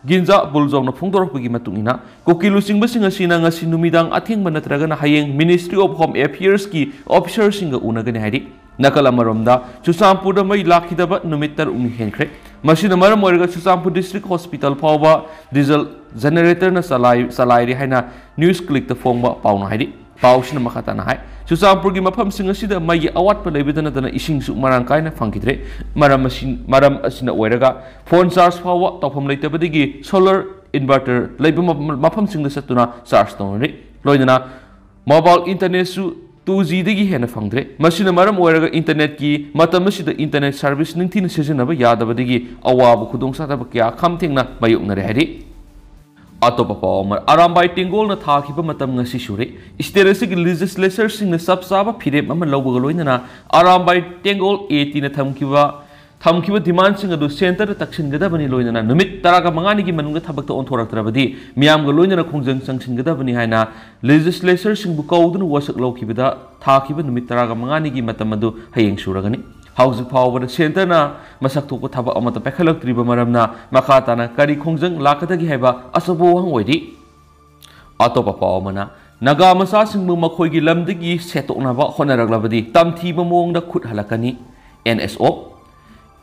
ꯒꯤꯟꯖꯥ ꯕꯨꯜꯖꯧꯅ ꯐꯣꯡꯗꯣꯔꯛꯄꯒꯤ ꯃꯇꯨꯡ ꯏꯟꯅ, ꯀꯨꯀꯤ ꯂꯨꯆꯤꯡꯕꯁꯤꯡ ꯑꯁꯤꯅ ꯉꯁꯤ ꯅꯨꯃꯤꯗꯥꯡ ꯑꯊꯦꯡꯕ ꯅꯠꯇ꯭ꯔꯒꯅ ꯍꯌꯦꯡ Ministry of Home Affairsꯀꯤ officerꯁꯤꯡꯒ ꯎꯅꯒꯅꯤ ꯍꯥꯏꯔꯤ꯫ ꯅꯥꯀꯜ ꯑꯃꯔꯣꯝꯗ, ꯆꯨꯔꯆꯥꯟꯄꯨꯔꯗ ꯃꯩ ꯂꯥꯛꯈꯤꯗꯕ ꯅꯨꯃꯤꯠ ꯇꯔꯨꯛꯅꯤ ꯍꯦꯟꯈ꯭ꯔꯦ꯫ ꯃꯁꯤꯅ ꯃꯔꯝ ꯑꯣꯏꯔꯒ ꯆꯨꯔꯆꯥꯟꯄꯨꯔ District Hospital ꯐꯥꯎꯕ diesel generatorꯅ ꯆꯂꯥꯏ-, ꯆꯂꯥꯏꯔꯤ ꯍꯥꯏꯅ News Clickꯇ ꯐꯣꯡꯕ ꯄꯥꯎꯅ ꯍꯥꯏꯔꯤ꯫ ꯄꯥꯎꯁꯤꯅ ꯃꯈꯥ ꯇꯥꯅ ꯍꯥꯏ, ꯆꯨꯔꯆꯥꯟꯄꯨꯔꯒꯤ ꯃꯐꯝꯁꯤꯡ ꯑꯁꯤꯗ ꯃꯩꯒꯤ ꯑꯋꯥꯠꯄ ꯂꯩꯕꯇ ꯅꯠꯇꯅ ꯏꯁꯤꯡꯁꯨ ꯃꯔꯥꯡ ꯀꯥꯏꯅ ꯐꯪꯈꯤꯗ꯭ꯔꯦ꯫ ꯃꯔꯝ ꯑꯁꯤ-, ꯃꯔꯝ ꯑꯁꯤꯅ ꯑꯣꯏꯔꯒ phone charge ꯐꯥꯎꯕ ꯇꯧꯐꯝ ꯂꯩꯇꯕꯗꯒꯤ solar inverter ꯂꯩꯕ ꯃꯐꯝ-, ꯃꯐꯝꯁꯤꯡꯗ ꯆꯠꯇꯨꯅ charge ꯇꯧꯅꯔꯤ꯫ ꯂꯣꯏꯅꯅ mobile internetꯁꯨ ꯇꯨ ꯖꯤꯗꯒꯤ ꯍꯦꯟꯅ ꯐꯪꯗ꯭ꯔꯦ꯫ ꯃꯁꯤꯅ ꯃꯔꯝ ꯑꯣꯏꯔꯒ internet ꯀꯤ ꯃꯇꯝ ꯑꯁꯤꯗ internet service ꯅꯤꯡꯊꯤꯅ ꯁꯤꯖꯤꯟꯅꯕ ꯌꯥꯗꯕꯗꯒꯤ ꯑꯋꯥꯕ ꯈꯨꯗꯣꯡꯆꯥꯗꯕ ꯀꯌꯥ ꯈꯝ ꯊꯦꯡꯅ ꯃꯥꯌꯣꯛꯅꯔꯦ ꯍꯥꯏꯔꯤ꯫ ꯑꯇꯣꯞꯄ ꯄꯥꯎ ꯑꯃ, ꯑꯔꯥꯝꯕꯥꯏ ꯇꯦꯡꯒꯣꯜꯅ ꯊꯥꯈꯤꯕ ꯃꯇꯝ ꯉꯁꯤ ꯁꯨꯔꯦ꯫ State ꯑꯁꯤꯒꯤ legislature ꯁꯤꯡꯅ ꯆꯞ ꯆꯥꯕ ꯐꯤꯔꯦꯞ ꯑꯃ ꯂꯧꯕꯒ ꯂꯣꯏꯅꯅ ꯑꯔꯥꯝꯕꯥꯏ ꯇꯦꯡꯒꯣꯜ AT ꯅ ꯊꯝꯈꯤꯕ, ꯊꯝꯈꯤꯕ demand ꯁꯤꯡ ꯑꯗꯨ centre ꯗ ꯇꯛꯁꯤꯟꯒꯗꯕꯅꯤ, ꯂꯣꯏꯅꯅ ꯅꯨꯃꯤꯠ ꯇꯔꯥꯒ ꯃꯉꯥꯅꯤꯒꯤ ꯃꯅꯨꯡꯗ ꯊꯕꯛꯇ ꯑꯣꯟꯊꯣꯔꯛꯇ꯭ꯔꯕꯗꯤ ꯃꯤꯌꯥꯝꯒ ꯂꯣꯏꯅꯅ ꯈꯣꯡꯖꯪ ꯆꯪꯁꯤꯟꯒꯗꯕꯅꯤ ꯍꯥꯏꯅ legislature ꯁꯤꯡꯕꯨ ꯀꯧꯗꯨꯅ ꯋꯥꯁꯛ ꯂꯧꯈꯤꯕꯗ ꯊꯥꯈꯤꯕ ꯅꯨꯃꯤꯠ ꯇꯔꯥꯒ ꯃꯉꯥꯅꯤꯒꯤ ꯃꯇꯝ ꯑꯗꯨ ꯍꯌꯦꯡ ꯁꯨꯔꯒꯅꯤ꯫ ꯍꯧꯖꯤꯛ ꯐꯥꯎꯕꯗ centre ꯅ ꯃꯁꯛ ꯊꯣꯛꯄ ꯊꯕꯛ ꯑꯃꯠꯇ ꯄꯥꯏꯈꯠꯂꯛꯇ꯭ꯔꯤꯕ ꯃꯔꯝꯅ ꯃꯈꯥ ꯇꯥꯅ ꯀꯔꯤ ꯈꯣꯡꯖꯪ ꯂꯥꯛꯀꯗꯒꯦ ꯍꯥꯏꯕ ꯑꯆꯧꯕ ꯋꯥꯍꯪ ꯑꯣꯏꯔꯤ꯫ ꯑꯇꯣꯞꯄ ꯄꯥꯎ ꯑꯃꯅ, ꯅꯥꯒꯥ ꯃꯆꯥꯁꯤꯡꯕꯨ ꯃꯈꯣꯏꯒꯤ ꯂꯝꯗꯒꯤ ꯁꯦꯠꯇꯣꯛꯅꯕ ꯍꯣꯠꯅꯔꯛꯂꯕꯗꯤ ꯇꯝꯊꯤꯕ ꯃꯑꯣꯡꯗ ꯈꯨꯠ ꯍꯜꯂꯛꯀꯅꯤ, NSO꯫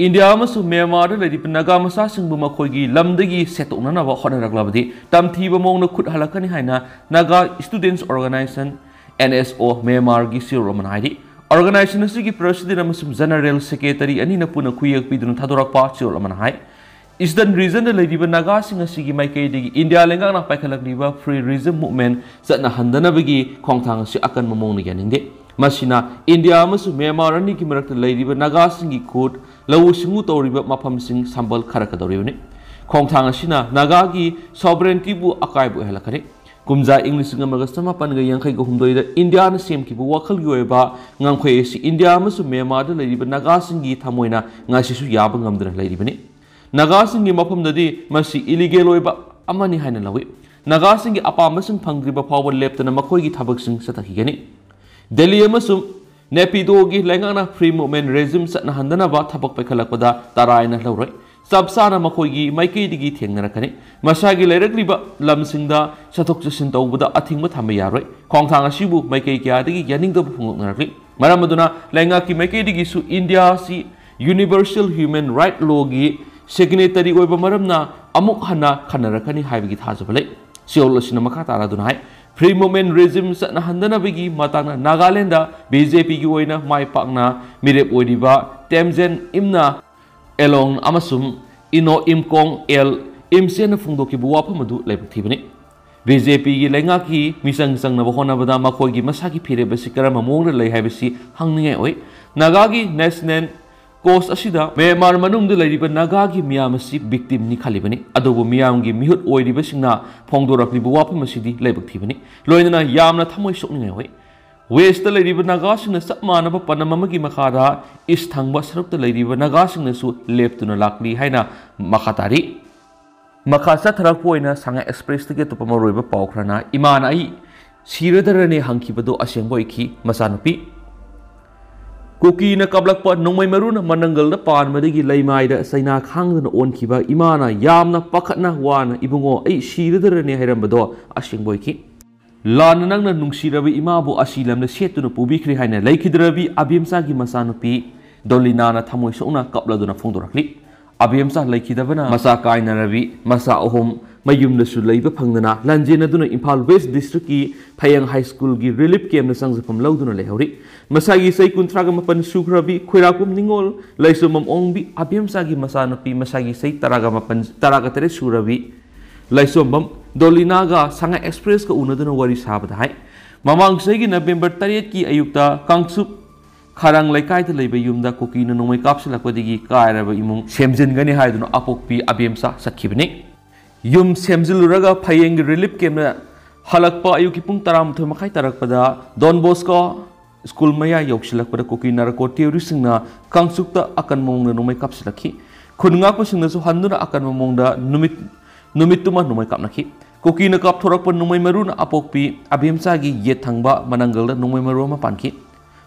ꯏꯟꯗꯤꯌꯥ ꯑꯃꯁꯨꯡ ꯃ꯭ꯌꯥꯟꯃꯥꯔꯗ ꯂꯩꯔꯤꯕ ꯅꯥꯒꯥ ꯃꯆꯥꯁꯤꯡꯕꯨ ꯃꯈꯣꯏꯒꯤ ꯂꯝꯗꯒꯤ ꯁꯦꯠꯇꯣꯛꯅꯅꯕ ꯍꯣꯠꯅꯔꯛꯂꯕꯗꯤ ꯇꯝꯊꯤꯕ ꯃꯑꯣꯡꯗ ꯈꯨꯠ ꯍꯜꯂꯛꯀꯅꯤ ꯍꯥꯏꯅ Naga Students Organisation, NSO, ꯃ꯭ꯌꯥꯟꯃꯥꯔꯒꯤ ꯆꯦꯔꯣꯜ ꯑꯃꯅ ꯍꯥꯏꯔꯤ꯫ Organisation ꯑꯁꯤꯒꯤ president ꯑꯃꯁꯨꯡ general secretary ꯑꯅꯤꯅ ꯄꯨꯟꯅ ꯈꯨꯌꯦꯛ ꯄꯤꯗꯨꯅ ꯊꯥꯗꯣꯔꯛꯄ ꯆꯦꯔꯣꯜ ꯑꯃꯅ ꯍꯥꯏ, Eastern region ꯗ ꯂꯩꯔꯤꯕ ꯅꯥꯒꯥꯁꯤꯡ ꯑꯁꯤꯒꯤ ꯃꯥꯏꯀꯩꯗꯒꯤ ꯏꯟꯗꯤꯌꯥ ꯂꯩꯉꯥꯛꯅ ꯄꯥꯏꯈꯠꯂꯛꯂꯤꯕ Free Region Movement ꯆꯠꯅꯍꯟꯗꯅꯕꯒꯤ ꯈꯣꯡꯊꯥꯡ ꯑꯁꯤ ꯑꯀꯟꯕ ꯃꯑꯣꯡꯗ ꯌꯥꯅꯤꯡꯗꯦ꯫ ꯃꯁꯤꯅ ꯏꯟꯗꯤꯌꯥ ꯑꯃꯁꯨꯡ ꯃ꯭ꯌꯥꯟꯃꯥꯔ ꯑꯅꯤꯒꯤ ꯃꯔꯛꯇ ꯂꯩꯔꯤꯕ ꯅꯥꯒꯥꯁꯤꯡꯒꯤ ꯈꯨꯠ ꯂꯧꯎ ꯁꯤꯡꯎ ꯇꯧꯔꯤꯕ ꯃꯐꯝꯁꯤꯡ ꯁꯝꯕꯜ ꯈꯔꯀꯗꯧꯔꯤꯕꯅꯤ꯫ ꯈꯣꯡꯊꯥꯡ ꯑꯁꯤꯅ ꯅꯥꯒꯥꯒꯤ sovereignty ꯕꯨ ꯑꯀꯥꯏꯕ ꯑꯣꯏꯍꯜꯂꯛꯀꯅꯤ꯫ ꯀꯨꯝꯖꯥ ꯏꯪ ꯂꯤꯁꯤꯡ ꯑꯃꯒ ꯆꯃꯥꯄꯟꯒ ꯌꯥꯡꯈꯩꯒ ꯍꯨꯝꯗꯣꯏꯗ ꯏꯟꯗꯤꯌꯥꯅ ꯁꯦꯝꯈꯤꯕ ꯋꯥꯈꯜꯒꯤ ꯑꯣꯏꯕ ꯉꯝꯈꯩ ꯑꯁꯤ ꯏꯟꯗꯤꯌꯥ ꯑꯃꯁꯨꯡ ꯃ꯭ꯌꯥꯟꯃꯥꯔꯗ ꯂꯩꯔꯤꯕ ꯅꯥꯒꯥꯁꯤꯡꯒꯤ ꯊꯃꯣꯏꯅ ꯉꯁꯤꯁꯨ ꯌꯥꯕ ꯉꯝꯗꯨꯅ ꯂꯩꯔꯤꯕꯅꯤ꯫ ꯅꯥꯒꯥꯁꯤꯡꯒꯤ ꯃꯐꯝꯗꯗꯤ ꯃꯁꯤ illegal ꯑꯣꯏꯕ ꯑꯃꯅꯤ ꯍꯥꯏꯅ ꯂꯧꯏ꯫ ꯅꯥꯒꯥꯁꯤꯡꯒꯤ ꯑꯄꯥꯝꯕꯁꯤꯡ ꯐꯪꯗ꯭ꯔꯤꯕ ꯐꯥꯎꯕ ꯂꯦꯞꯇꯅ ꯃꯈꯣꯏꯒꯤ ꯊꯕꯛꯁꯤꯡ ꯆꯠꯊꯈꯤꯒꯅꯤ꯫ ꯗꯦꯜꯂꯤ ꯑꯃꯁꯨꯡ ꯅꯦꯄꯤꯗꯣꯒꯤ ꯂꯩꯉꯥꯛꯅ Free Movement Regime ꯆꯠꯅꯍꯟꯗꯅꯕ ꯊꯕꯛ ꯄꯥꯏꯈꯠꯂꯛꯄꯗ ꯇꯔꯥꯏꯅ ꯂꯧꯔꯣꯏ꯫ ꯆꯞ ꯆꯥꯅ ꯃꯈꯣꯏꯒꯤ ꯃꯥꯏꯀꯩꯗꯒꯤ ꯊꯦꯡꯅꯔꯛꯀꯅꯤ꯫ ꯃꯁꯥꯒꯤ ꯂꯩꯔꯛꯂꯤꯕ ꯂꯝꯁꯤꯡꯗ ꯆꯠꯊꯣꯛ ꯆꯠꯁꯤꯟ ꯇꯧꯕꯗ ꯑꯊꯤꯡꯕ ꯊꯝꯕ ꯌꯥꯔꯣꯏ꯫ ꯈꯣꯡꯊꯥꯡ ꯑꯁꯤꯕꯨ ꯃꯥꯏꯀꯩ ꯀꯌꯥꯗꯒꯤ ꯌꯥꯅꯤꯡꯗꯕ ꯐꯣꯡꯗꯣꯛꯅꯔꯛꯂꯤ꯫ ꯃꯔꯝ ꯑꯗꯨꯅ ꯂꯩꯉꯥꯛꯀꯤ ꯃꯥꯏꯀꯩꯗꯒꯤꯁꯨ ꯏꯟꯗꯤꯌꯥ ꯑꯁꯤ Universal Human Right Law ꯒꯤ signatory ꯑꯣꯏꯕ ꯃꯔꯝꯅ ꯑꯃꯨꯛ ꯍꯟꯅ ꯈꯟꯅꯔꯛꯀꯅꯤ ꯍꯥꯏꯕꯒꯤ ꯊꯥꯖꯕ ꯂꯩ꯫ ꯆꯦꯔꯣꯜ ꯑꯁꯤꯅ ꯃꯈꯥ ꯇꯥꯔꯗꯨꯅ ꯍꯥꯏ, Free Movement Regime ꯆꯠꯅꯍꯟꯗꯅꯕꯒꯤ ꯃꯇꯥꯡꯗ ꯅꯥꯒꯥꯂꯦꯟꯗ BJP ꯒꯤ ꯑꯣꯏꯅ ꯃꯥꯏ ꯄꯥꯛꯅ ꯃꯤꯔꯦꯞ ꯑꯣꯏꯔꯤꯕ ꯇꯦꯝꯖꯦꯟ ꯏꯝꯅ ꯑꯦꯂꯣꯡ ꯑꯃꯁꯨꯡ ꯏꯅꯣ ꯏꯝꯀꯣꯡ ꯑꯦꯜ ꯏꯝꯆꯦꯟꯅ ꯐꯣꯡꯗꯣꯛꯈꯤꯕ ꯋꯥꯐꯝ ꯑꯗꯨ ꯂꯥꯏꯕꯛ ꯊꯤꯕꯅꯤ꯫ ꯕꯤ ꯖꯦ ꯄꯤꯒꯤ ꯂꯩꯉꯥꯛꯀꯤ ꯃꯤꯆꯪ ꯆꯪꯅꯕ ꯍꯣꯠꯅꯕꯗ ꯃꯈꯣꯏꯒꯤ ꯃꯁꯥꯒꯤ ꯐꯤꯔꯦꯞ ꯑꯁꯤ ꯀꯔꯝꯕ ꯃꯑꯣꯡꯗ ꯂꯩ ꯍꯥꯏꯕꯁꯤ ꯍꯪꯅꯤꯡꯉꯥꯏ ꯑꯣꯏ꯫ ꯅꯥꯒꯥꯒꯤ ꯅꯦꯁꯅꯦꯜ ꯀꯣꯁ ꯑꯁꯤꯗ ꯃ꯭ꯌꯥꯟꯃꯥꯔ ꯃꯅꯨꯡꯗ ꯂꯩꯔꯤꯕ ꯅꯥꯒꯥꯒꯤ ꯃꯤꯌꯥꯝ ꯑꯁꯤ ꯕꯤꯛꯇꯤꯝꯅꯤ ꯈꯜꯂꯤꯕꯅꯤ, ꯑꯗꯨꯕꯨ ꯃꯤꯌꯥꯝꯒꯤ ꯃꯤꯍꯨꯠ ꯑꯣꯏꯔꯤꯕꯁꯤꯡꯅ ꯐꯣꯡꯗꯣꯔꯛꯂꯤꯕ ꯋꯥꯐꯝ ꯑꯁꯤꯗꯤ ꯂꯥꯏꯕꯛ ꯊꯤꯕꯅꯤ, ꯂꯣꯏꯅꯅ ꯌꯥꯝꯅ ꯊꯃꯣꯏ ꯁꯣꯛꯅꯤꯡꯉꯥꯏ ꯑꯣꯏ꯫ ꯋꯦꯁꯇ ꯂꯩꯔꯤꯕ ꯅꯥꯒꯥꯁꯤꯡꯅ ꯆꯞ ꯃꯥꯟꯅꯕ ꯄꯅꯝ ꯑꯃꯒꯤ ꯃꯈꯥꯗ ꯏꯁ ꯊꯪꯕ ꯁꯔꯨꯛꯇ ꯂꯩꯔꯤꯕ ꯅꯥꯒꯥꯁꯤꯡꯅꯁꯨ ꯂꯦꯞꯇꯨꯅ ꯂꯥꯛꯂꯤ ꯍꯥꯏꯅ ꯃꯈꯥ ꯇꯥꯔꯤ꯫ ꯃꯈꯥ ꯆꯠꯊꯔꯛꯄ ꯑꯣꯏꯅ ꯁꯉꯥꯏ ꯑꯦꯛꯁꯄ꯭ꯔꯦꯁꯇꯒꯤ ꯑꯇꯣꯞꯄ ꯃꯔꯨꯑꯣꯏꯕ ꯄꯥꯎ ꯈꯔꯅ, ꯏꯃꯥꯅ ꯑꯩ ꯁꯤꯔꯗꯔꯅꯦ ꯍꯪꯈꯤꯕꯗꯣ ꯑꯁꯦꯡꯕ ꯑꯣꯏꯈꯤ, ꯃꯆꯥꯅꯨꯄꯤ꯫ ꯀꯨꯀꯤꯅ ꯀꯥꯞꯂꯛꯄ ꯅꯣꯡꯃꯩ ꯃꯔꯨꯅ ꯃꯅꯪꯒꯜꯗ ꯄꯥꯟꯕꯗꯒꯤ ꯂꯩꯃꯥꯏꯗ ꯆꯩꯅꯥ ꯈꯥꯡꯗꯨꯅ ꯑꯣꯟꯈꯤꯕ ꯏꯃꯥꯅ ꯌꯥꯝꯅ ꯄꯥꯈꯠꯅ ꯋꯥꯅ, "ꯏꯕꯨꯡꯉꯣ, ꯑꯩ ꯁꯤꯔꯗꯔꯅꯦ" ꯍꯥꯏꯔꯝꯕꯗꯣ ꯑꯁꯦꯡꯕ ꯑꯣꯏꯈꯤ꯫ ꯂꯥꯟꯅ ꯅꯪꯅ ꯅꯨꯡꯁꯤꯔꯕ ꯏꯃꯥꯕꯨ ꯑꯁꯤ ꯂꯝꯗ ꯁꯦꯠꯇꯨꯅ ꯄꯨꯕꯤꯈ꯭ꯔꯦ ꯍꯥꯏꯅ ꯂꯩꯈꯤꯗ꯭ꯔꯕꯤ ꯑꯕꯦꯝꯆꯥꯒꯤ ꯃꯆꯥꯅꯨꯄꯤ ꯗꯣꯂꯤꯅꯥꯅ ꯊꯃꯣꯏ ꯁꯣꯛꯅ ꯀꯞꯂꯗꯨꯅ ꯐꯣꯡꯗꯣꯔꯛꯂꯤ꯫ ꯑꯕꯦꯝꯆꯥ ꯂꯩꯈꯤꯗꯕꯅ ꯃꯆꯥ ꯀꯥꯏꯅꯔꯕꯤ ꯃꯆꯥ ꯑꯍꯨꯝ ꯃꯌꯨꯝꯗꯁꯨ ꯂꯩꯕ ꯐꯪꯗꯅ ꯂꯥꯟꯖꯦꯟꯅꯗꯨꯅ ꯏꯝꯐꯥꯜ ꯋꯦꯁ ꯗꯤꯁꯇ꯭ꯔꯤꯛꯀꯤ ꯐꯌꯦꯡ ꯍꯥꯏ ꯁ꯭ꯀꯨꯜꯒꯤ ꯔꯤꯂꯤꯐ ꯀꯦꯝꯞꯅ ꯆꯪꯖꯐꯝ ꯂꯧꯗꯨꯅ ꯂꯩꯍꯧꯔꯤ꯫ ꯃꯁꯥꯒꯤ ꯆꯍꯤ ꯀꯨꯟꯊ꯭ꯔꯥꯒ ꯃꯥꯄꯟ ꯁꯨꯈ꯭ꯔꯕꯤ ꯈꯣꯏꯔꯥꯛꯄꯝ ꯅꯤꯉꯣꯜ, ꯂꯥꯏꯁꯣꯝꯕꯝ ꯑꯣꯡꯕꯤ, ꯑꯕꯦꯝꯆꯥꯒꯤ ꯃꯆꯥꯅꯨꯄꯤ, ꯃꯁꯥꯒꯤ ꯆꯍꯤ ꯇꯔꯥꯒ ꯃꯥꯄꯟ, ꯇꯔꯥꯒ ꯇꯔꯦꯠ ꯁꯨꯔꯕꯤ ꯂꯥꯏꯁꯣꯝꯕꯝ ꯗꯣꯂꯤꯅꯥꯒ ꯁꯉꯥꯏ ꯑꯦꯛꯁꯄ꯭ꯔꯦꯁꯀ ꯎꯅꯗꯨꯅ ꯋꯥꯔꯤ ꯁꯥꯕꯗ ꯍꯥꯏ, ꯃꯃꯥꯡ ꯆꯍꯤꯒꯤ ꯅꯕꯦꯝꯕꯔ ꯇꯔꯦꯠꯀꯤ ꯑꯌꯨꯛꯇ ꯀꯥꯡꯆꯨꯞ ꯈꯥꯔꯥꯡ ꯂꯩꯀꯥꯏꯗ ꯂꯩꯕ ꯌꯨꯝꯗ ꯀꯨꯀꯤꯅ ꯅꯣꯡꯃꯩ ꯀꯥꯞꯁꯤꯜꯂꯛꯄꯗꯒꯤ ꯀꯥꯏꯔꯕ ꯏꯃꯨꯡ ꯁꯦꯝꯖꯤꯟꯒꯅꯤ ꯍꯥꯏꯗꯨꯅ ꯑꯄꯣꯛꯄꯤ ꯑꯕꯦꯝꯆꯥ ꯆꯠꯈꯤꯕꯅꯤ꯫ ꯌꯨꯝ ꯁꯦꯝꯖꯤꯜꯂꯨꯔꯒ ꯐꯌꯦꯡꯒꯤ ꯔꯤꯂꯤꯐ ꯀꯦꯝꯞꯅ ꯍꯜꯂꯛꯄ ꯑꯌꯨꯛꯀꯤ ꯄꯨꯡ ꯇꯔꯥꯃꯥꯊꯣꯏ ꯃꯈꯥꯏ ꯇꯥꯔꯛꯄꯗ ꯗꯣꯟ ꯕꯣꯁꯀꯣ ꯁ꯭ꯀꯨꯜ ꯃꯌꯥ ꯌꯧꯁꯤꯜꯂꯛꯄꯗ ꯀꯨꯀꯤ ꯅꯥꯔꯀꯣ ꯇꯦꯔꯣꯔꯤꯁꯁꯤꯡꯅ ꯀꯥꯡꯆꯨꯞꯇ ꯑꯀꯟꯕ ꯃꯑꯣꯡꯗ ꯅꯣꯡꯃꯩ ꯀꯥꯞꯁꯤꯜꯂꯛꯈꯤ꯫ ꯈꯨꯟ ꯉꯥꯛꯄꯁꯤꯡꯅꯁꯨ ꯍꯟꯗꯨꯅ ꯑꯀꯟꯕ ꯃꯑꯣꯡꯗ ꯅꯨꯃꯤꯠ, ꯅꯨꯃꯤꯠꯇꯨꯃ ꯅꯣꯡꯃꯩ ꯀꯥꯞꯅꯈꯤ꯫ ꯀꯨꯀꯤꯅ ꯀꯥꯞꯊꯣꯔꯛꯄ ꯅꯣꯡꯃꯩ ꯃꯔꯨꯅ ꯑꯄꯣꯛꯄꯤ ꯑꯕꯦꯝꯆꯥꯒꯤ ꯌꯦꯠ ꯊꯪꯕ ꯃꯅꯪꯒꯜꯗ ꯅꯣꯡꯃꯩ ꯃꯔꯨ ꯑꯃ ꯄꯥꯟꯈꯤ꯫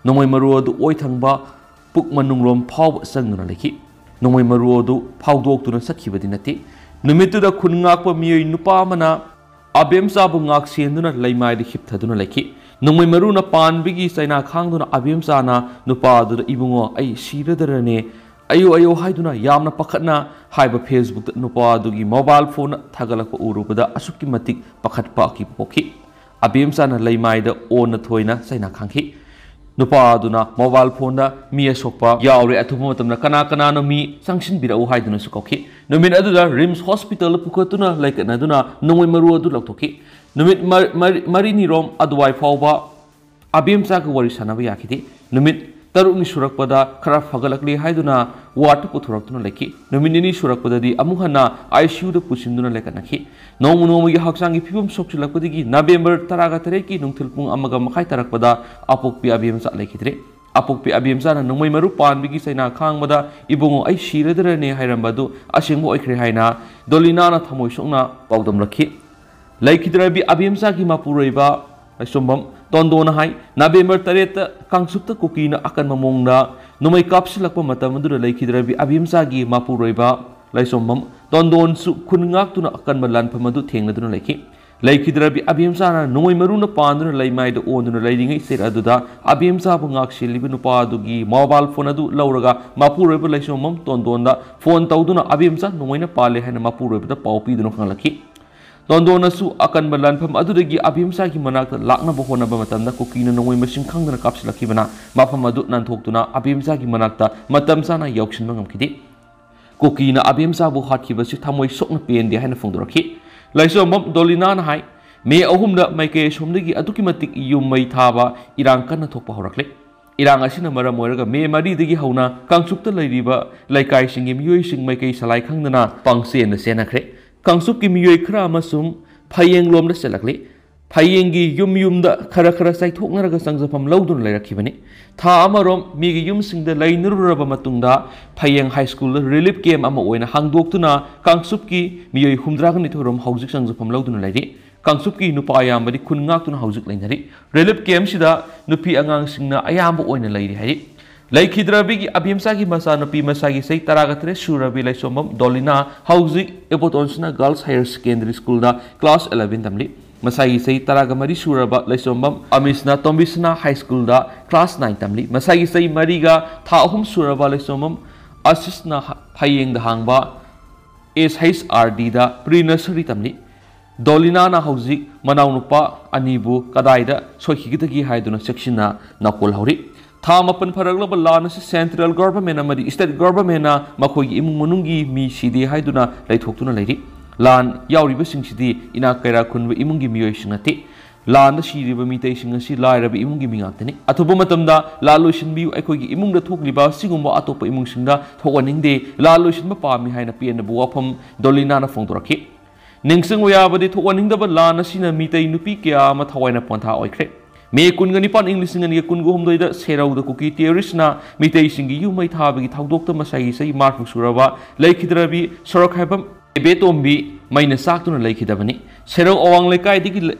ꯅꯣꯡꯃꯩ ꯃꯔꯨ ꯑꯗꯨ ꯑꯣꯏ ꯊꯪꯕ ꯄꯨꯛ ꯃꯅꯨꯡꯂꯣꯝ ꯐꯥꯎꯕ ꯆꯪꯗꯨꯅ ꯂꯩꯈꯤ꯫ ꯅꯣꯡꯃꯩ ꯃꯔꯨ ꯑꯗꯨ ꯐꯥꯎꯗꯣꯛꯇꯨꯅ ꯆꯠꯈꯤꯕꯗꯤ ꯅꯠꯇꯦ꯫ ꯅꯨꯃꯤꯠꯇꯨꯗ ꯈꯨꯟ ꯉꯥꯛꯄ ꯃꯤꯑꯣꯏ ꯅꯨꯄꯥ ꯑꯃꯅ ꯑꯕꯦꯝꯆꯥꯕꯨ ꯉꯥꯛ ꯁꯦꯟꯗꯨꯅ ꯂꯩꯃꯥꯏꯗ ꯍꯤꯞꯊꯗꯨꯅ ꯂꯩꯈꯤ꯫ ꯅꯣꯡꯃꯩ ꯃꯔꯨꯅ ꯄꯥꯟꯕꯒꯤ ꯆꯩꯅꯥ ꯈꯥꯡꯗꯨꯅ ꯑꯕꯦꯝꯆꯥꯅ ꯅꯨꯄꯥ ꯑꯗꯨꯗ, "ꯏꯕꯨꯡꯉꯣ, ꯑꯩ ꯁꯤꯔꯗꯔꯅꯦ, ꯑꯌꯣ ꯑꯌꯣ" ꯍꯥꯏꯗꯨꯅ ꯌꯥꯝꯅ ꯄꯥꯈꯠꯅ ꯍꯥꯏꯕ ꯐꯦꯁꯕꯨꯛꯇ ꯅꯨꯄꯥ ꯑꯗꯨꯒꯤ ꯃꯣꯕꯥꯏꯜ ꯐꯣꯟ ꯊꯥꯒꯠꯂꯛꯄ ꯎꯔꯨꯕꯗ ꯑꯁꯨꯛꯀꯤ ꯃꯇꯤꯛ ꯄꯥꯈꯠꯄ ꯑꯀꯤꯕ ꯄꯣꯛꯈꯤ꯫ ꯑꯕꯦꯝꯆꯥꯅ ꯂꯩꯃꯥꯏꯗ ꯑꯣꯟꯅ ꯊꯣꯏꯅ ꯆꯩꯅꯥ ꯈꯥꯡꯈꯤ꯫ ꯅꯨꯄꯥ ꯑꯗꯨꯅ ꯃꯣꯕꯥꯏꯜ ꯐꯣꯟꯗ ꯃꯤ ꯑꯁꯣꯛꯄ ꯌꯥꯎꯔꯦ, ꯑꯊꯨꯕ ꯃꯇꯝꯗ ꯀꯅꯥ ꯀꯅꯥꯅꯣ ꯃꯤ ꯆꯪꯁꯤꯟꯕꯤꯔꯛꯎ ꯍꯥꯏꯗꯨꯅꯁꯨ ꯀꯧꯈꯤ꯫ ꯅꯨꯃꯤꯠ ꯑꯗꯨꯗ ꯔꯤꯝꯁ ꯍꯣꯁꯄꯤꯇꯥꯜꯗ ꯄꯨꯈꯠꯇꯨꯅ ꯂꯩꯀꯠꯅꯗꯨꯅ ꯅꯣꯡꯃꯩ ꯃꯔꯨ ꯑꯗꯨ ꯂꯧꯊꯣꯛꯈꯤ꯫ ꯅꯨꯃꯤꯠ ꯃꯔ-, ꯃꯔꯤ-, ꯃꯔꯤꯅꯤꯔꯣꯝ ꯑꯗꯨꯋꯥꯏ ꯐꯥꯎꯕ ꯑꯕꯦꯝꯆꯥꯒ ꯋꯥꯔꯤ ꯁꯥꯟꯅꯕ ꯌꯥꯈꯤꯗꯦ꯫ ꯅꯨꯃꯤꯠ ꯇꯔꯨꯛꯅꯤ ꯁꯨꯔꯛꯄꯗ ꯈꯔ ꯐꯒꯠꯂꯛꯂꯦ ꯍꯥꯏꯗꯨꯅ ꯋꯥꯔꯗꯇ ꯄꯨꯊꯣꯔꯛꯇꯨꯅ ꯂꯩꯈꯤ꯫ ꯅꯨꯃꯤꯠ ꯅꯤꯅꯤ ꯁꯨꯔꯛꯄꯗꯗꯤ ꯑꯃꯨꯛ ꯍꯟꯅ ꯑꯥꯏ ꯁꯤ ꯌꯨꯗ ꯄꯨꯁꯤꯟꯗꯨꯅ ꯂꯩꯀꯠꯅꯈꯤ꯫ ꯅꯣꯡꯃ ꯅꯣꯡꯃꯒꯤ ꯍꯛꯆꯥꯡꯒꯤ ꯐꯤꯕꯝ ꯁꯣꯛꯆꯤꯜꯂꯛꯄꯗꯒꯤ ꯅꯕꯦꯝꯕꯔ ꯇꯔꯥꯒ ꯇꯔꯦꯠꯀꯤ ꯅꯨꯡꯊꯤꯜ ꯄꯨꯡ ꯑꯃꯒ ꯃꯈꯥꯏ ꯇꯥꯔꯛꯄꯗ ꯑꯄꯣꯛꯄꯤ ꯑꯕꯦꯝꯆꯥ ꯂꯩꯈꯤꯗ꯭ꯔꯦ꯫ ꯑꯄꯣꯛꯄꯤ ꯑꯕꯦꯝꯆꯥꯅ ꯅꯣꯡꯃꯩ ꯃꯔꯨ ꯄꯥꯟꯕꯒꯤ ꯆꯩꯅꯥ ꯈꯥꯡꯕꯗ "ꯏꯕꯨꯡꯉꯣ, ꯑꯩ ꯁꯤꯔꯗ꯭ꯔꯅꯦ" ꯍꯥꯏꯔꯝꯕ ꯑꯗꯨ ꯑꯁꯦꯡꯕ ꯑꯣꯏꯈ꯭ꯔꯦ ꯍꯥꯏꯅ ꯗꯣꯂꯤꯅꯥꯅ ꯊꯃꯣꯏ ꯁꯣꯛꯅ ꯄꯥꯎꯗꯝꯂꯛꯈꯤ꯫ ꯂꯩꯈꯤꯗ꯭ꯔꯕꯤ ꯑꯕꯦꯝꯆꯥꯒꯤ ꯃꯄꯨꯔꯣꯏꯕ ꯂꯥꯏꯁꯣꯝꯕꯝ ꯇꯣꯟꯗꯣꯟꯅ ꯍꯥꯏ, ꯅꯕꯦꯝꯕꯔ ꯇꯔꯦꯠꯇ ꯀꯥꯡꯆꯨꯞꯇ ꯀꯨꯀꯤꯅ ꯑꯀꯟꯕ ꯃꯑꯣꯡꯗ ꯅꯣꯡꯃꯩ ꯀꯥꯞꯁꯤꯜꯂꯛꯄ ꯃꯇꯝ ꯑꯗꯨꯗ ꯂꯩꯈꯤꯗ꯭ꯔꯕꯤ ꯑꯕꯦꯝꯆꯥꯒꯤ ꯃꯄꯨꯔꯣꯏꯕ ꯂꯥꯏꯁꯣꯝꯕꯝ ꯇꯣꯟꯗꯣꯟꯁꯨ ꯈꯨꯟ ꯉꯥꯛꯇꯨꯅ ꯑꯀꯟꯕ ꯂꯥꯟꯐꯝ ꯑꯗꯨ ꯊꯦꯡꯅꯗꯨꯅ ꯂꯩꯈꯤ꯫ ꯂꯩꯈꯤꯗ꯭ꯔꯕꯤ ꯑꯕꯦꯝꯆꯥꯅ ꯅꯣꯡꯃꯩ ꯃꯔꯨꯅ ꯄꯥꯟꯗꯨꯅ ꯂꯩꯃꯥꯏꯗ ꯑꯣꯟꯗꯨꯅ ꯂꯩꯔꯤꯉꯩ ꯆꯩꯔ ꯑꯗꯨꯗ ꯑꯕꯦꯝꯆꯥꯕꯨ ꯉꯥꯛ ꯁꯦꯜꯂꯤꯕ ꯅꯨꯄꯥ ꯑꯗꯨꯒꯤ ꯃꯣꯕꯥꯏꯜ ꯐꯣꯟ ꯑꯗꯨ ꯂꯧꯔꯒ ꯃꯄꯨꯔꯣꯏꯕ ꯂꯥꯏꯁꯣꯝꯕꯝ ꯇꯣꯟꯗꯣꯟꯗ ꯐꯣꯟ ꯇꯧꯗꯨꯅ ꯑꯕꯦꯝꯆꯥ ꯅꯣꯡꯃꯩꯅ ꯄꯥꯜꯂꯦ ꯍꯥꯏꯅ ꯃꯄꯨꯔꯣꯏꯕꯗ ꯄꯥꯎ ꯄꯤꯗꯨꯅ ꯈꯪꯍꯜꯂꯛꯈꯤ꯫ ꯇꯣꯟꯗꯣꯟꯅꯁꯨ ꯑꯀꯟꯕ ꯂꯥꯟꯐꯝ ꯑꯗꯨꯗꯒꯤ ꯑꯕꯦꯝꯆꯥꯒꯤ ꯃꯅꯥꯛꯇ ꯂꯥꯛꯅꯕ ꯍꯣꯠꯅꯕ ꯃꯇꯝꯗ ꯀꯨꯀꯤꯅ ꯅꯣꯡꯃꯩ ꯃꯁꯤꯡ ꯈꯪꯗꯅ ꯀꯥꯞꯁꯤꯜꯂꯛꯈꯤꯕꯅ ꯃꯐꯝ ꯑꯗꯨ ꯅꯥꯟꯊꯣꯛꯇꯨꯅ ꯑꯕꯦꯝꯆꯥꯒꯤ ꯃꯅꯥꯛꯇ ꯃꯇꯝ ꯆꯥꯅ ꯌꯧꯁꯤꯟꯕ ꯉꯝꯈꯤꯗꯦ꯫ ꯀꯨꯀꯤꯅ ꯑꯕꯦꯝꯆꯥꯕꯨ ꯍꯥꯠꯈꯤꯕꯁꯤ ꯊꯃꯣꯏ ꯁꯣꯛꯅ ꯄꯦꯟꯗꯦ ꯍꯥꯏꯅ ꯐꯣꯡꯗꯣꯔꯛꯈꯤ꯫ ꯂꯥꯏꯁꯣꯝꯕꯝ ꯗꯣꯂꯤꯅꯥꯅ ꯍꯥꯏ, ꯃꯦ ꯑꯍꯨꯝꯗ ꯃꯥꯏꯀꯩ ꯑꯁꯣꯝꯗꯒꯤ ꯑꯗꯨꯛꯀꯤ ꯃꯇꯤꯛ ꯌꯨꯝ ꯃꯩ ꯊꯥꯕ ꯏꯔꯥꯡ ꯀꯟꯅ ꯊꯣꯛꯄ ꯍꯧꯔꯛꯂꯦ꯫ ꯏꯔꯥꯡ ꯑꯁꯤꯅ ꯃꯔꯝ ꯑꯣꯏꯔꯒ ꯃꯦ ꯃꯔꯤꯗꯒꯤ ꯍꯧꯅ ꯀꯥꯡꯆꯨꯞꯇ ꯂꯩꯔꯤꯕ ꯂꯩꯀꯥꯏꯁꯤꯡꯒꯤ ꯃꯤꯑꯣꯏꯁꯤꯡ ꯃꯥꯏꯀꯩ ꯁꯂꯥꯏ ꯈꯪꯗꯅ ꯄꯪꯆꯦꯟꯗ ꯆꯦꯟꯅꯈ꯭ꯔꯦ꯫ ꯀꯥꯡꯆꯨꯞꯀꯤ ꯃꯤꯑꯣꯏ ꯈꯔ ꯑꯃꯁꯨꯡ ꯐꯌꯦꯡꯂꯣꯝꯗ ꯆꯦꯜꯂꯛꯂꯤ꯫ ꯐꯌꯦꯡꯒꯤ ꯌꯨꯝ ꯌꯨꯝꯗ ꯈꯔ ꯈꯔ ꯆꯥꯏꯊꯣꯛꯅꯔꯒ ꯆꯪꯖꯐꯝ ꯂꯧꯗꯨꯅ ꯂꯩꯔꯛꯈꯤꯕꯅꯤ꯫ ꯊꯥ ꯑꯃꯔꯣꯝ ꯃꯤꯒꯤ ꯌꯨꯝꯁꯤꯡꯗ ꯂꯩꯅꯔꯨꯔꯕ ꯃꯇꯨꯡꯗ ꯐꯌꯦꯡ ꯍꯥꯏ ꯁ꯭ꯀꯨꯜꯗ ꯔꯤꯂꯤꯐ ꯀꯦꯝꯞ ꯑꯃ ꯑꯣꯏꯅ ꯍꯥꯡꯗꯣꯛꯇꯨꯅ ꯀꯥꯡꯆꯨꯞꯀꯤ ꯃꯤꯑꯣꯏ ꯍꯨꯝꯗ꯭ꯔꯥꯒ ꯅꯤꯊꯣꯏꯔꯣꯝ ꯍꯧꯖꯤꯛ ꯆꯪꯖꯐꯝ ꯂꯧꯗꯨꯅ ꯂꯩꯔꯤ꯫ ꯀꯥꯡꯆꯨꯞꯀꯤ ꯅꯨꯄꯥ ꯑꯌꯥꯝꯕꯗꯤ ꯈꯨꯟ ꯉꯥꯛꯇꯨꯅ ꯍꯧꯖꯤꯛ ꯂꯩꯅꯔꯤ꯫ ꯔꯤꯂꯤꯐ ꯀꯦꯝꯞꯁꯤꯗ ꯅꯨꯄꯤ ꯑꯉꯥꯡꯁꯤꯡꯅ ꯑꯌꯥꯝꯕ ꯑꯣꯏꯅ ꯂꯩꯔꯤ ꯍꯥꯏꯔꯤ꯫ ꯂꯩꯈꯤꯗ꯭ꯔꯕꯤꯒꯤ ꯑꯕꯦꯝꯆꯥꯒꯤ ꯃꯆꯥꯅꯨꯄꯤ ꯃꯁꯥꯒꯤ ꯆꯍꯤ ꯇꯔꯥꯒ ꯇꯔꯦꯠ ꯁꯨꯔꯕꯤ ꯂꯥꯏꯁꯣꯝꯕꯝ ꯗꯣꯂꯤꯅꯥ ꯍꯧꯖꯤꯛ ꯑꯦꯕꯣꯇꯣꯟꯁꯅꯥ ꯒꯥꯔꯜꯁ ꯍꯥꯌꯔ ꯁꯦꯀꯦꯟꯗꯔꯤ ꯁ꯭ꯀꯨꯜꯗ ꯀ꯭ꯂꯥꯁ ꯑꯦꯂꯚꯦꯟ ꯇꯝꯂꯤ꯫ ꯃꯁꯥꯒꯤ ꯆꯍꯤ ꯇꯔꯥꯒ ꯃꯔꯤ ꯁꯨꯔꯕ ꯂꯥꯏꯁꯣꯝꯕꯝ ꯑꯃꯤꯁꯅꯥ ꯇꯣꯝꯕꯤꯁꯅꯥ ꯍꯥꯏ ꯁ꯭ꯀꯨꯜꯗ ꯀ꯭ꯂꯥꯁ ꯅꯥꯏꯟ ꯇꯝꯂꯤ꯫ ꯃꯁꯥꯒꯤ ꯆꯍꯤ ꯃꯔꯤꯒ ꯊꯥ ꯑꯍꯨꯝ ꯁꯨꯔꯕ ꯂꯥꯏꯁꯣꯝꯕꯝ ꯑꯁꯤꯁꯅ ꯍ-, ꯐꯌꯦꯡꯗ ꯍꯥꯡꯕ ꯑꯦꯁ ꯑꯩꯆ ꯑꯥꯔ ꯗꯤꯗ ꯄ꯭ꯔꯤ ꯅꯔꯁꯔꯤ ꯇꯝꯂꯤ꯫ ꯗꯣꯂꯤꯅꯥꯅ ꯍꯧꯖꯤꯛ ꯃꯅꯥꯎꯅꯨꯄꯥ ꯑꯅꯤꯕꯨ ꯀꯗꯥꯏꯗ ꯁꯣꯏꯈꯤꯒꯗꯒꯦ ꯍꯥꯏꯗꯨꯅ ꯆꯦꯛꯁꯤꯟꯅ ꯅꯥꯀꯣꯜꯍꯧꯔꯤ꯫ ꯊꯥ ꯃꯥꯄꯟ ꯐꯥꯔꯛꯂꯕ ꯂꯥꯟ ꯑꯁꯤ central government ꯑꯃꯗꯤ state government ꯅ ꯃꯈꯣꯏꯒꯤ ꯏꯃꯨꯡ ꯃꯅꯨꯡꯒꯤ ꯃꯤ ꯁꯤꯗꯦ ꯍꯥꯏꯗꯨꯅ ꯂꯩꯊꯣꯛꯇꯨꯅ ꯂꯩꯔꯤ꯫ ꯂꯥꯟ ꯌꯥꯎꯔꯤꯕꯁꯤꯡꯁꯤꯗꯤ ꯏꯅꯥꯛ ꯀꯩꯔꯥꯛ ꯈꯨꯟꯕ ꯏꯃꯨꯡꯒꯤ ꯃꯤꯑꯣꯏꯁꯤꯡ ꯅꯠꯇꯦ꯫ ꯂꯥꯟꯗ ꯁꯤꯔꯤꯕ ꯃꯤꯇꯩꯁꯤꯡ ꯑꯁꯤ ꯂꯥꯏꯔꯕ ꯏꯃꯨꯡꯒꯤ ꯃꯤ ꯉꯥꯛꯇꯅꯤ꯫ ꯑꯊꯨꯕ ꯃꯇꯝꯗ ꯂꯥꯟ ꯂꯣꯏꯁꯤꯟꯕꯤꯌꯨ, ꯑꯩꯈꯣꯏꯒꯤ ꯏꯃꯨꯡꯗ ꯊꯣꯛꯂꯤꯕ ꯑꯁꯤꯒꯨꯝꯕ ꯑꯇꯣꯞꯄ ꯏꯃꯨꯡꯁꯤꯡꯗ ꯊꯣꯛꯍꯟꯅꯤꯡꯗꯦ, ꯂꯥꯟ ꯂꯣꯏꯁꯤꯟꯕ ꯄꯥꯝꯃꯤ ꯍꯥꯏꯅ ꯄꯦꯟꯗꯕ ꯋꯥꯐꯝ ꯗꯣꯂꯤꯅꯥꯅ ꯐꯣꯡꯗꯣꯔꯛꯈꯤ꯫ ꯅꯤꯡꯁꯤꯡꯕ ꯌꯥꯕꯗꯤ, ꯊꯣꯛꯍꯟꯅꯤꯡꯗꯕ ꯂꯥꯟ ꯑꯁꯤꯅ ꯃꯤꯇꯩ ꯅꯨꯄꯤ ꯀꯌꯥ ꯑꯃ ꯊꯋꯥꯏꯅ ꯄꯣꯟꯊꯥ ꯑꯣꯏꯈ꯭ꯔꯦ꯫ ꯃꯦ ꯀꯨꯟꯒ ꯅꯤꯄꯥꯟ, ꯏꯪ ꯂꯤꯁꯤꯡ ꯑꯅꯤꯒ ꯀꯨꯟꯒ ꯍꯨꯝꯗꯣꯏꯗ ꯁꯦꯔꯧꯗ ꯀꯨꯀꯤ terrorist ꯅ ꯃꯤꯇꯩꯁꯤꯡꯒꯤ ꯌꯨꯝ ꯃꯩ ꯊꯥꯕꯒꯤ ꯊꯧꯗꯣꯛꯇ ꯃꯁꯥꯒꯤ ꯆꯍꯤ ꯃꯔꯤꯐꯨ ꯁꯨꯔꯕ ꯂꯩꯈꯤꯗ꯭ꯔꯕꯤ ꯁꯣꯔꯣꯛꯈꯥꯏꯕꯝ ꯏꯕꯦꯇꯣꯝꯕꯤ ꯃꯩꯅ ꯆꯥꯛꯇꯨꯅ ꯂꯩꯈꯤꯗꯕꯅꯤ꯫ ꯁꯦꯔꯧ ꯑꯋꯥꯡ ꯂꯩꯀꯥꯏꯗꯒꯤ ꯂꯩ-,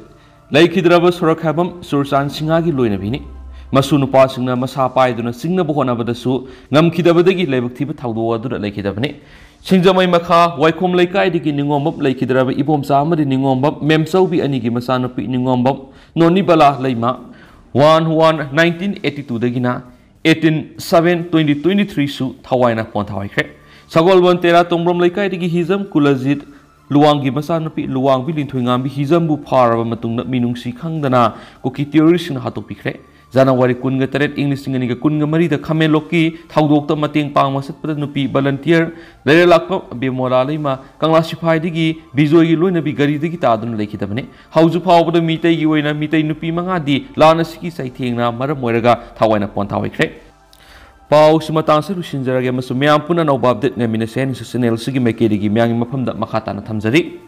ꯂꯩꯈꯤꯗ꯭ꯔꯕ ꯁꯣꯔꯣꯛꯈꯥꯏꯕꯝ ꯆꯨꯔꯆꯥꯟ ꯁꯤꯡꯍꯒꯤ ꯂꯣꯏꯅꯕꯤꯅꯤ꯫ ꯃꯁꯨ ꯅꯨꯄꯥꯁꯤꯡꯅ ꯃꯁꯥ ꯄꯥꯏꯗꯨꯅ ꯆꯤꯡꯅꯕ ꯍꯣꯠꯅꯕꯗꯁꯨ ꯉꯝꯈꯤꯗꯕꯗꯒꯤ ꯂꯥꯏꯕꯛ ꯊꯤꯕ ꯊꯧꯗꯣꯛ ꯑꯗꯨꯗ ꯂꯩꯈꯤꯗꯕꯅꯤ꯫ ꯁꯤꯡꯖꯃꯩ ꯃꯈꯥ ꯋꯥꯏꯈꯣꯝ ꯂꯩꯀꯥꯏꯗꯒꯤ ꯅꯤꯉꯣꯝꯕꯝ ꯂꯩꯈꯤꯗ꯭ꯔꯕ ꯏꯕꯣꯝꯆꯥ ꯑꯃꯗꯤ ꯅꯤꯉꯣꯝꯕꯝ ꯃꯦꯝꯆꯧꯕꯤ ꯑꯅꯤꯒꯤ ꯃꯆꯥꯅꯨꯄꯤ ꯅꯤꯉꯣꯝꯕꯝ ꯅꯣꯅꯤꯕꯂꯥ ꯂꯩꯃ, one one nineteen eighty two ꯗꯒꯤꯅ eighteen seven twenty twenty three ꯁꯨ ꯊꯋꯥꯏꯅ ꯄꯣꯟꯊꯥ ꯑꯣꯏꯈ꯭ꯔꯦ꯫ ꯁꯒꯣꯜꯕꯟ ꯇꯦꯔꯥ ꯇꯣꯡꯕ꯭ꯔꯝ ꯂꯩꯀꯥꯏꯗꯒꯤ ꯍꯤꯖꯝ ꯀꯨꯂꯖꯤꯠ ꯂꯨꯋꯥꯡꯒꯤ ꯃꯆꯥꯅꯨꯄꯤ ꯂꯨꯋꯥꯡꯕꯤ ꯂꯤꯟꯊꯣꯏꯉꯥꯝꯕꯤ ꯍꯤꯖꯝꯕꯨ ꯐꯥꯔꯕ ꯃꯇꯨꯡꯗ ꯃꯤꯅꯨꯡꯁꯤ ꯈꯪꯗꯅ ꯀꯨꯀꯤ terrorist ꯁꯤꯡꯅ ꯍꯥꯠꯇꯣꯛꯄꯤꯈ꯭ꯔꯦ꯫ ꯖꯅꯋꯥꯔꯤ ꯀꯨꯟꯒ ꯇꯔꯦꯠ, ꯏꯪ ꯂꯤꯁꯤꯡ ꯑꯅꯤꯒ ꯀꯨꯟꯒ ꯃꯔꯤꯗ ꯈꯥꯃꯦꯟꯂꯣꯛꯀꯤ ꯊꯧꯗꯣꯛꯇ ꯃꯇꯦꯡ ꯄꯥꯡꯕ ꯆꯠꯄꯗ ꯅꯨꯄꯤ volunteer ꯂꯩꯔꯂꯥꯛꯄ ꯕꯦꯃꯣꯂꯥ ꯂꯩꯃ ꯀꯪꯂꯥ ꯁꯤꯐꯥꯏꯗꯒꯤ ꯕꯤꯖꯣꯏꯒꯤ ꯂꯣꯏꯅꯕꯤ ꯒꯥꯔꯤꯗꯒꯤ ꯇꯥꯗꯨꯅ ꯂꯩꯈꯤꯗꯕꯅꯤ꯫ ꯍꯧꯖꯤꯛ ꯐꯥꯎꯕꯗ ꯃꯤꯇꯩꯒꯤ ꯑꯣꯏꯅ ꯃꯤꯇꯩ ꯅꯨꯄꯤ ꯃꯉꯥꯗꯤ ꯂꯥꯟ ꯑꯁꯤꯒꯤ ꯆꯩꯊꯦꯡꯅ ꯃꯔꯝ ꯑꯣꯏꯔꯒ ꯊꯋꯥꯏꯅ ꯄꯣꯟꯊꯥ ꯑꯣꯏꯈ꯭ꯔꯦ꯫ ꯄꯥꯎꯁꯤ ꯃꯇꯥꯡꯁꯤꯗ ꯂꯣꯏꯁꯤꯟꯖꯔꯒꯦ ꯑꯃꯁꯨꯡ ꯃꯌꯥꯝ ꯄꯨꯟꯅ ꯑꯅꯧꯕ update ꯉꯥꯏꯃꯤꯟꯅꯁꯦ ꯍꯥꯏꯅꯁꯨ channel ꯑꯁꯤꯒꯤ ꯃꯥꯏꯀꯩꯗꯒꯤ ꯃꯌꯥꯝꯒꯤ ꯃꯐꯝꯗ ꯃꯈꯥ ꯇꯥꯅ ꯊꯝꯖꯔꯤ꯫